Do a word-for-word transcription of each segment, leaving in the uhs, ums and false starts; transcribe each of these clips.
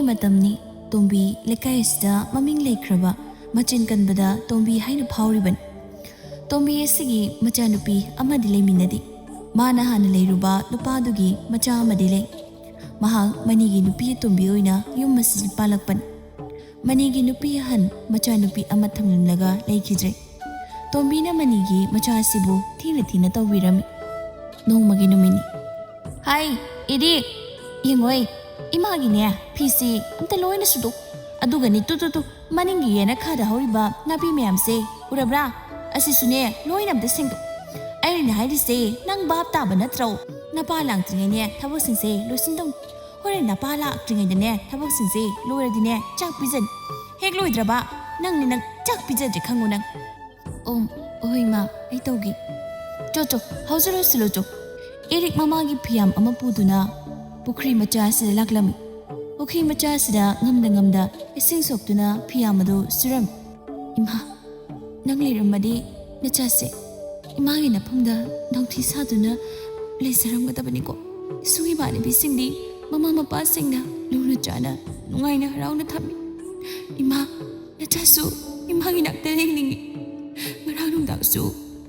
ꯃꯇꯝꯅꯤ꯫ ꯇꯣꯝꯕꯤ ꯂꯩꯀꯥꯏ ꯑꯁꯤꯗ ꯃꯃꯤꯡ ꯂꯩꯈ꯭ꯔꯕ ꯃꯆꯤꯟ ꯀꯟꯕꯗ ꯇꯣꯝꯕꯤ ꯍꯥꯏꯅ ꯐꯥꯎꯔꯤꯕꯅꯤ꯫ ꯇꯣꯝꯕꯤ ꯑꯁꯤꯒꯤ ꯃꯆꯥꯅꯨꯄꯤ ꯑꯃꯗꯤ ꯂꯩꯃꯤꯟꯅꯗꯦ꯫ ꯃꯥꯅ ꯍꯥꯟꯅ ꯂꯩꯔꯨꯕ ꯅꯨꯄꯥꯗꯨꯒꯤ ꯃꯆꯥ ꯑꯃꯗꯤ ꯂꯩ꯫ ꯃꯍꯥꯛ ꯃꯅꯤꯒꯤ ꯅꯨꯄꯤ ꯑꯇꯣꯝꯕꯤ ꯑꯣꯏꯅ ꯌꯨꯝ ꯑꯁꯤꯗ ꯄꯥꯜꯂꯛꯄꯅꯤ꯫ ꯃꯅꯤꯒꯤ ꯅꯨꯄꯤ ꯑꯍꯟ ꯃꯆꯥꯅꯨꯄꯤ ꯑꯃ ꯊꯝꯂꯝꯂꯒ ꯂꯩꯈꯤꯗ꯭ꯔꯦ꯫ ꯇꯣꯝꯕꯤꯅ ꯃꯅꯤꯒꯤ ꯃꯆꯥ ꯑꯁꯤꯕꯨ ꯊꯤꯅ ꯊꯤꯅ ꯇꯧꯕꯤꯔꯝꯃꯤ꯫ ꯅꯣꯡꯃꯒꯤ ꯅꯨꯃꯤꯠꯅꯤ꯫ ꯍꯥꯏ, ꯏꯗꯤ, ꯌꯦꯡꯉꯣꯏ, ꯏꯃꯥꯒꯤꯅꯦ ꯐꯤꯁꯤ ꯑꯝꯇ ꯂꯣꯏꯅ ꯁꯨꯗꯣꯛ꯫ ꯑꯗꯨꯒꯅꯤ, ꯇꯨ, ꯇꯨ, ꯇꯨ, ꯃꯅꯤꯡꯒꯤ ꯌꯦꯅꯈꯥꯗ ꯍꯧꯔꯤꯕ ꯅꯥꯄꯤ ꯃꯌꯥꯝꯁꯦ ꯎꯔꯕ꯭ꯔꯥ? ꯑꯁꯤꯁꯨꯅꯦ ꯂꯣꯏꯅ ꯑꯝꯇ ꯁꯦꯡꯗꯣꯛ꯫ ꯑꯩꯅ ꯍꯥꯏꯔꯤꯁꯦ ꯅꯪ ꯚꯥꯞ ꯇꯥꯕ ꯅꯠꯇ꯭ꯔꯣ? ꯅꯄꯥ ꯂꯥꯛꯇ꯭ꯔꯤꯉꯩꯅꯦ ꯊꯕꯛꯁꯤꯡꯁꯦ ꯂꯣꯏꯁꯤꯟꯗꯧꯅꯤ꯫ ꯍꯣꯔꯦꯟ ꯅꯄꯥ ꯂꯥꯛꯇ꯭ꯔꯤꯉꯩꯗꯅꯦ ꯊꯕꯛꯁꯤꯡꯁꯦ ꯂꯣꯏꯔꯗꯤꯅꯦ ꯆꯥꯛ ꯄꯤꯖꯅꯤ꯫ ꯍꯦꯛ ꯂꯣꯏꯗ꯭ꯔꯕ ꯅꯪꯅꯦ ꯅꯪ ꯆꯥꯛ ꯄꯤꯖꯗ꯭ꯔꯦ ꯈꯪꯉꯨ ꯅꯪ꯫ ꯑꯣ, ꯍꯣꯏ ꯏꯃꯥ, ꯑꯩ ꯇꯧꯒꯦ꯫ ꯆꯣ, ꯆꯣ, ꯍꯧꯖꯤꯛ ꯂꯣꯏꯁꯤꯜꯂꯣ ꯆꯣ꯫ ꯏꯔꯤꯛ ꯃꯃꯥꯒꯤ ꯐꯤꯌꯥꯝ ꯑꯃ ꯄꯨꯗꯨꯅ ꯄꯨꯈ꯭ꯔꯤ ꯃꯆꯥ ꯑꯁꯤꯗ ꯂꯥꯛꯂꯝꯃꯤ꯫ ꯄꯨꯈ꯭ꯔꯤ ꯃꯆꯥ ꯑꯁꯤꯗ ꯉꯝꯗ ꯉꯝꯗ ꯏꯁꯤꯡ ꯁꯣꯛꯇꯨꯅ ꯐꯤꯌꯥꯝ ꯑꯗꯨ ꯁꯨꯔꯝꯃꯤ꯫ ꯏꯃꯥ, ꯅꯪ ꯂꯩꯔꯝꯃꯗꯤ ꯅꯆꯥꯁꯦ ꯏꯃꯥꯒꯤ ꯅꯐꯝꯗ ꯅꯥꯎꯊꯤ ꯁꯥꯗꯨꯅ ꯂꯩꯖꯔꯝꯒꯗꯕꯅꯤꯀꯣ꯫ ꯏꯁꯨꯡ ꯏꯃꯥꯟꯅꯕꯤꯁꯤꯡꯗꯤ ꯃꯃꯥ ꯃꯄꯥꯁꯤꯡꯅ ꯂꯨꯅ ꯆꯥꯅ ꯅꯨꯡꯉꯥꯏꯅ ꯍꯔꯥꯎꯅ ꯊꯝꯃꯤ꯫ ꯏꯃꯥ, ꯅꯆꯥꯁꯨ ꯏꯃꯥꯒꯤ ꯅꯥꯛꯇ ꯂꯩꯅꯤꯡꯉꯤ꯫ ꯉꯔꯥꯡ ꯅꯨꯡꯗꯥꯡꯁꯨ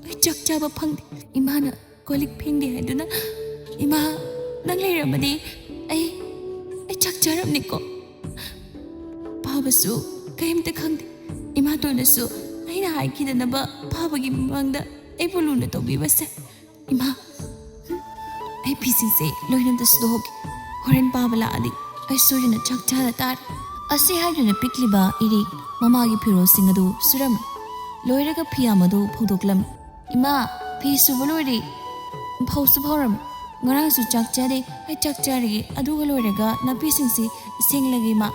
ꯑꯩ ꯆꯥꯛ ꯆꯥꯕ ꯐꯪꯗꯦ꯫ ꯏꯃꯥꯅ ꯀꯣꯜ ꯂꯤꯛ ꯐꯦꯡꯗꯦ ꯍꯥꯏꯗꯨꯅ, ꯏꯃꯥ, ꯅꯪ ꯂꯩꯔꯝꯃꯗꯤ ꯑꯩ, ꯑꯩ ꯆꯥꯛ ꯆꯥꯔꯝꯅꯤꯀꯣ꯫ ꯄꯥꯕꯁꯨ ꯀꯔꯤꯝꯇ ꯈꯪꯗꯦ꯫ ꯏꯃꯥꯇꯣꯟꯅꯁꯨ ꯑꯩꯅ ꯍꯥꯏꯈꯤꯗꯅꯕ ꯄꯥꯕꯒꯤ ꯃꯃꯥꯡꯗ ꯑꯩꯕꯨ ꯂꯨꯅ ꯇꯧꯕꯤꯕꯁꯦ꯫ ꯏꯃꯥ, ꯑꯩ ꯐꯤꯁꯤꯡꯁꯦ ꯂꯣꯏꯅ ꯑꯝꯇ ꯁꯨꯗꯣꯛꯍꯧꯒꯦ꯫ ꯍꯣꯔꯦꯟ ꯄꯥꯕ ꯂꯥꯛꯑꯗꯤ ꯑꯩ ꯁꯣꯏꯗꯅ ꯆꯥꯛ ꯆꯥꯗ ꯇꯥꯔꯦ꯫ ꯑꯁꯤ ꯍꯥꯏꯗꯨꯅ ꯄꯤꯛꯂꯤꯕ ꯏꯔꯤꯛ ꯃꯃꯥꯒꯤ ꯐꯤꯔꯣꯜꯁꯤꯡ ꯑꯗꯨ ꯁꯨꯔꯝꯃꯤ꯫ ꯂꯣꯏꯔꯒ ꯐꯤꯌꯥꯝ ꯑꯗꯨ ꯐꯧꯗꯣꯛꯂꯝꯃꯤ꯫ ꯏꯃꯥ, ꯐꯤ ꯁꯨꯕ ꯂꯣꯏꯔꯦ꯫ ꯐꯧꯁꯨ ꯐꯧꯔꯝꯃꯤ꯫ ꯉꯔꯥꯡꯁꯨ ꯆꯥꯛ ꯆꯥꯗꯦ꯫ ꯑꯩ ꯆꯥꯛ ꯆꯥꯔꯒꯦ꯫ ꯑꯗꯨꯒ ꯂꯣꯏꯔꯒ ꯅꯥꯄꯤꯁꯤꯡꯁꯤ ꯁꯦꯡꯂꯒꯦ ꯏꯃꯥ꯫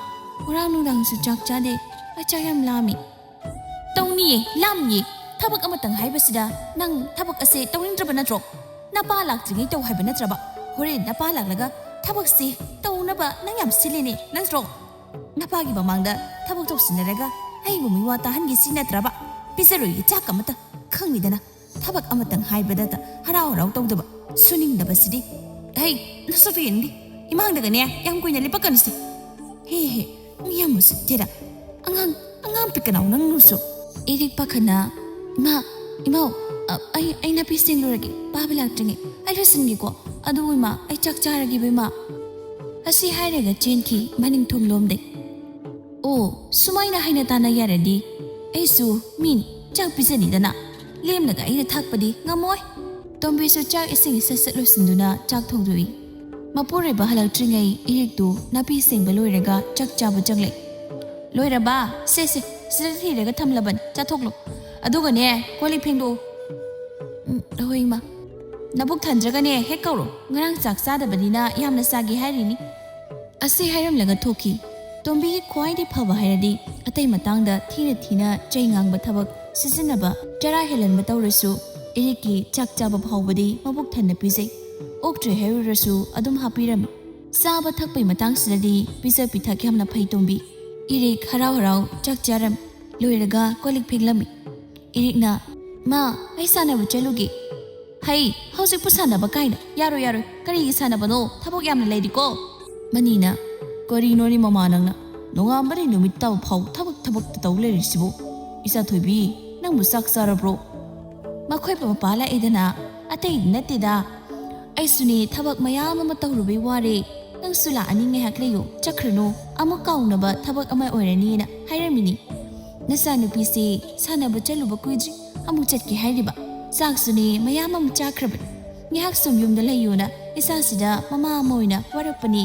ꯉꯔꯥꯡ ꯅꯨꯡꯗꯥꯡꯁꯨ ꯆꯥꯛ ꯆꯥꯗꯦ꯫ ꯑꯩ ꯆꯥꯛ ꯌꯥꯝ ꯂꯥꯝꯃꯤ꯫ ꯇꯧꯅꯤꯌꯦ, ꯂꯥꯝꯅꯤꯌꯦ꯫ ꯊꯕꯛ ꯑꯃꯇꯪ ꯍꯥꯏꯕꯁꯤꯗ ꯅꯪ ꯊꯕꯛ ꯑꯁꯦ ꯇꯧꯅꯤꯡꯗ꯭ꯔꯕ ꯅꯠꯇ꯭ꯔꯣ? ꯅꯄꯥ ꯂꯥꯛꯇ꯭ꯔꯤꯉꯩ ꯇꯧ ꯍꯥꯏꯕ ꯅꯠꯇ꯭ꯔꯕ? ꯍꯣꯔꯦꯟ ꯅꯄꯥ ꯂꯥꯛꯂꯒ ꯊꯕꯛꯁꯦ ꯇꯧꯅꯕ ꯅꯪ ꯌꯥꯝ ꯁꯤꯜꯂꯤꯅꯦ, ꯅꯠꯇ꯭ꯔꯣ? ꯅꯄꯥꯒꯤ ꯃꯃꯥꯡꯗ ꯊꯕꯛ ꯇꯧꯁꯤꯟꯅꯔꯒ ꯑꯩꯕꯨ ꯃꯤꯋꯥ ꯇꯥꯍꯟꯒꯦ ꯁꯤ ꯅꯠꯇ꯭ꯔꯕ? ꯄꯤꯖꯔꯣꯏꯒꯦ ꯆꯥꯛ ꯑꯃꯇ꯫ ꯈꯪꯉꯤꯗꯅ, ꯊꯕꯛ ꯑꯃꯇꯪ ꯍꯥꯏꯕꯗꯇ ꯍꯔꯥꯎ ꯍꯔꯥꯎ ꯇꯧꯗꯕ, ꯁꯨꯅꯤꯡꯗꯕꯁꯤꯗꯤ꯫ ꯍꯩ, ꯅꯁꯛꯇꯨ ꯌꯦꯡꯅꯤꯡꯗꯦ꯫ ꯏꯃꯥꯡꯗꯒꯅꯦ ꯌꯥꯝ ꯀꯨꯏꯅ ꯂꯦꯞꯄꯛꯀꯅꯨꯁꯦ꯫ ꯍꯦ ꯍꯦ, ꯃꯤ ꯌꯥꯝ ꯎꯁꯤꯠꯇꯦꯗ꯫ ꯑꯉꯥꯡ, ꯑꯉꯥꯡ ꯄꯤꯛꯀꯅꯥꯎ ꯅꯪ ꯅꯨꯁꯨ꯫ ꯏꯔꯤꯛ ꯄꯥꯈꯠꯅ, "ꯏꯃꯥ, ꯏꯃꯥꯎ, ꯑ, ꯑꯩ, ꯑꯩ ꯅꯥꯄꯤ ꯁꯦꯡꯂꯨꯔꯒꯦ, ꯄꯥꯕ ꯂꯥꯛꯇ꯭ꯔꯤꯉꯩ ꯑꯩ ꯂꯣꯏꯁꯤꯟꯒꯦꯀꯣ꯫ ꯑꯗꯨ ꯏꯃꯥ, ꯑꯩ ꯆꯥꯛ ꯆꯥꯔꯒꯦꯕ ꯏꯃꯥ꯫" ꯑꯁꯤ ꯍꯥꯏꯔꯒ ꯆꯦꯟꯈꯤ ꯃꯅꯤꯡ ꯊꯣꯡꯂꯣꯝꯗꯩ꯫ ꯑꯣ, ꯁꯨꯃꯥꯏꯅ ꯍꯥꯏꯅ ꯇꯥꯅ ꯌꯥꯔꯗꯤ ꯑꯩꯁꯨ ꯃꯤꯅꯤ, ꯆꯥꯛ ꯄꯤꯖꯅꯤꯗꯅ꯫ ꯂꯦꯝꯂꯒ ꯑꯩꯅ ꯊꯥꯛꯄꯗꯤ ꯉꯝꯃꯣꯏ꯫ ꯇꯣꯝꯕꯤꯁꯨ ꯆꯥꯛ ꯏꯁꯤꯡ ꯁꯠ ꯁꯠ ꯂꯣꯏꯁꯤꯟꯗꯨꯅ ꯆꯥꯛ ꯊꯣꯡꯗꯣꯛꯏ꯫ ꯃꯄꯨꯔꯣꯏꯕ ꯍꯜꯂꯛꯇ꯭ꯔꯤꯉꯩ ꯏꯔꯤꯛꯇꯨ ꯅꯥꯄꯤ ꯁꯦꯡꯕ ꯂꯣꯏꯔꯒ ꯆꯥꯛ ꯆꯥꯕ ꯆꯪꯂꯦ꯫ "ꯂꯣꯏꯔꯕ? ꯁꯦ, ꯁꯦ, ꯁꯤꯗ ꯊꯤꯔꯒ ꯊꯝꯂꯕꯅꯤ, ꯆꯥꯊꯣꯛꯂꯣ꯫ ꯑꯗꯨꯒꯅꯦ, ꯀꯣꯜ ꯂꯤꯛ ꯐꯦꯡꯗꯣꯛꯎ꯫" "ꯎꯝ, ꯍꯣꯏ, ꯏꯃꯥ꯫" "ꯅꯕꯨꯛ ꯊꯟꯗ꯭ꯔꯒꯅꯦ, ꯍꯦꯛ ꯀꯧꯔꯣ꯫ ꯉꯔꯥꯡ ꯆꯥꯛ ꯆꯥꯗꯕꯅꯤꯅ ꯌꯥꯝꯅ ꯆꯥꯒꯦ ꯍꯥꯏꯔꯤꯅꯤ꯫" ꯑꯁꯤ ꯍꯥꯏꯔꯝꯂꯒ ꯊꯣꯛꯈꯤ꯫ ꯇꯣꯝꯕꯤꯒꯤ ꯈ꯭ꯋꯥꯏꯗꯒꯤ ꯐꯕ ꯍꯥꯏꯔꯗꯤ ꯑꯇꯩ ꯃꯇꯥꯡꯗ ꯊꯤꯅ ꯊꯤꯅ ꯆꯩ ꯉꯥꯡꯕ ꯊꯕꯛ ꯁꯤꯖꯤꯟꯅꯕ, ꯆꯔꯥ ꯍꯦꯜꯍꯟꯕ ꯇꯧꯔꯁꯨ ꯏꯔꯤꯛꯀꯤ ꯆꯥꯛ ꯆꯥꯕ ꯐꯥꯎꯕꯗꯤ ꯃꯕꯨꯛ ꯊꯟꯅ ꯄꯤꯖꯩ꯫ ꯑꯣꯛꯇ꯭ꯔꯦ ꯍꯥꯏꯔꯨꯔꯁꯨ ꯑꯗꯨꯝ ꯍꯥꯞꯄꯤꯔꯝꯃꯤ꯫ ꯆꯥꯕ ꯊꯛꯄꯒꯤ ꯃꯇꯥꯡꯁꯤꯗꯗꯤ ꯄꯤꯖ ꯄꯤꯊꯛ ꯌꯥꯝꯅ ꯐꯩ ꯇꯣꯝꯕꯤ꯫ ꯏꯔꯤꯛ ꯍꯔꯥꯎ ꯍꯔꯥꯎ ꯆꯥꯛ ꯆꯥꯔꯝꯃꯤ꯫ ꯂꯣꯏꯔꯒ ꯀꯣꯜ ꯂꯤꯛ ꯐꯦꯡꯂꯝꯃꯤ꯫ ꯏꯔꯤꯛꯅ, "ꯃꯥ, ꯑꯩ ꯁꯥꯟꯅꯕ ꯆꯠꯂꯨꯒꯦ꯫" "ꯍꯩ, ꯍꯧꯖꯤꯛꯄꯨ ꯁꯥꯟꯅꯕ ꯀꯥꯏꯅ? ꯌꯥꯔꯣꯏ, ꯌꯥꯔꯣꯏ꯫ ꯀꯔꯤꯒꯤ ꯁꯥꯟꯅꯕꯅꯣ? ꯊꯕꯛ ꯌꯥꯝꯅ ꯂꯩꯔꯤꯀꯣ꯫" ꯃꯅꯤꯅ, "ꯀꯔꯤꯅꯣꯅꯦ ꯃꯃꯥ ꯅꯪꯅ? ꯅꯣꯡꯉꯥꯟꯕꯗꯩ ꯅꯨꯃꯤꯠ ꯇꯥꯕ ꯐꯥꯎ ꯊꯕꯛ ꯊꯕꯛꯇ ꯇꯧ ꯂꯩꯔꯤꯁꯤꯕꯨ? ꯏꯆꯥ ꯊꯣꯏꯕꯤ, ꯅꯪꯕꯨ ꯆꯥꯛ ꯆꯥꯔꯕ꯭ꯔꯣ?" "ꯃꯈꯣꯏꯕꯨ ꯃꯄꯥ ꯂꯥꯛꯑꯦꯗꯅ, ꯑꯇꯩꯗꯤ ꯅꯠꯇꯦꯗ꯫ ꯑꯩꯁꯨꯅꯦ ꯊꯕꯛ ꯃꯌꯥꯝ ꯑꯃ ꯇꯧꯔꯨꯕꯩ ꯋꯥꯔꯦ꯫ ꯅꯪꯁꯨ ꯂꯥꯛꯑꯅꯤ ꯉꯥꯏꯍꯥꯛ ꯂꯩꯌꯨ, ꯆꯠꯈ꯭ꯔꯅꯨ, ꯑꯃꯨꯛ ꯀꯥꯎꯅꯕ ꯊꯕꯛ ꯑꯃ ꯑꯣꯏꯔꯅꯤꯅ ꯍꯥꯏꯔꯝꯃꯤꯅꯤ꯫ ꯅꯆꯥꯅꯨꯄꯤꯁꯦ ꯁꯥꯟꯅꯕ ꯆꯠꯂꯨꯕ ꯀꯨꯏꯗ꯭ꯔꯤ, ꯑꯃꯨꯛ ꯆꯠꯀꯦ ꯍꯥꯏꯔꯤꯕ꯫ ꯆꯥꯛꯁꯨꯅꯦ ꯃꯌꯥꯝ ꯑꯃ ꯆꯥꯈ꯭ꯔꯕꯅꯤ꯫ ꯉꯥꯏꯍꯥꯛ ꯁꯨꯝ ꯌꯨꯝꯗ ꯂꯩꯌꯨꯅ ꯏꯆꯥꯁꯤꯗ ꯃꯃꯥ ꯑꯃ ꯑꯣꯏꯅ ꯋꯥꯔꯛꯄꯅꯤ꯫"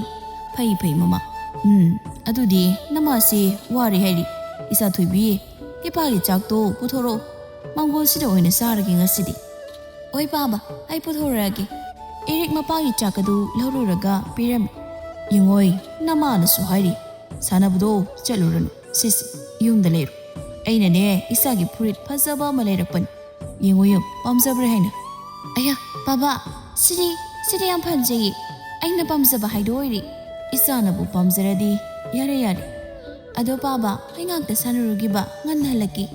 "ꯐꯩ, ꯐꯩ ꯃꯃꯥ꯫ ꯎꯝ, ꯑꯗꯨꯗꯤ ꯅꯃꯥꯁꯦ ꯋꯥꯔꯦ ꯍꯥꯏꯔꯤ꯫ ꯏꯆꯥ ꯊꯣꯏꯕꯤ, ꯏꯄꯥꯒꯤ ꯆꯥꯛꯇꯣ ꯄꯨꯊꯣꯔꯛꯑꯣ꯫ ꯃꯪꯒꯣꯜꯁꯤꯗ ꯑꯣꯏꯅ ꯆꯥꯔꯒꯦ ꯉꯁꯤꯗꯤ꯫" "ꯍꯣꯏ ꯄꯥꯕ, ꯑꯩ ꯄꯨꯊꯣꯔꯛꯑꯒꯦ꯫" ꯏꯔꯤꯛ ꯃꯄꯥꯒꯤ ꯆꯥꯛ ꯑꯗꯨ ꯂꯧꯔꯨꯔꯒ ꯄꯤꯔꯝꯃꯤ꯫ "ꯌꯦꯡꯉꯣꯏ, ꯅꯃꯥꯅꯁꯨ ꯍꯥꯏꯔꯤ, ꯁꯥꯟꯅꯕꯗꯣ ꯆꯠꯂꯨꯔꯅꯨ, ꯁꯤꯁꯤ ꯌꯨꯝꯗ ꯂꯩꯔꯣ꯫ ꯑꯩꯅꯅꯦ ꯏꯆꯥꯒꯤ ꯐꯨꯔꯤꯠ ꯐꯖꯕ ꯑꯃ ꯂꯩꯔꯛꯄꯅꯤ, ꯌꯦꯡꯉꯣ ꯌꯦꯡꯉꯣ, ꯄꯥꯝꯖꯕ꯭ꯔꯥ ꯍꯥꯏꯅ꯫" "ꯑꯌꯥ, ꯄꯥꯕ, ꯁꯤꯗꯤ, ꯁꯤꯗꯤ ꯌꯥꯝ ꯐꯖꯩꯌꯦ, ꯑꯩꯅ ꯄꯥꯝꯖꯕ ꯍꯥꯏꯗꯣ ꯑꯣꯏꯔꯦ꯫" "ꯏꯆꯥꯅꯕꯨ ꯄꯥꯝꯖꯔꯗꯤ ꯌꯥꯔꯦ, ꯌꯥꯔꯦ꯫ ꯑꯗꯣ ꯄꯥꯕ, ꯑꯩ ꯉꯥꯛꯇ ꯁꯥꯟꯅꯔꯨꯈꯤꯕ, ꯉꯟꯅ ꯍꯜꯂꯛꯀꯦ꯫"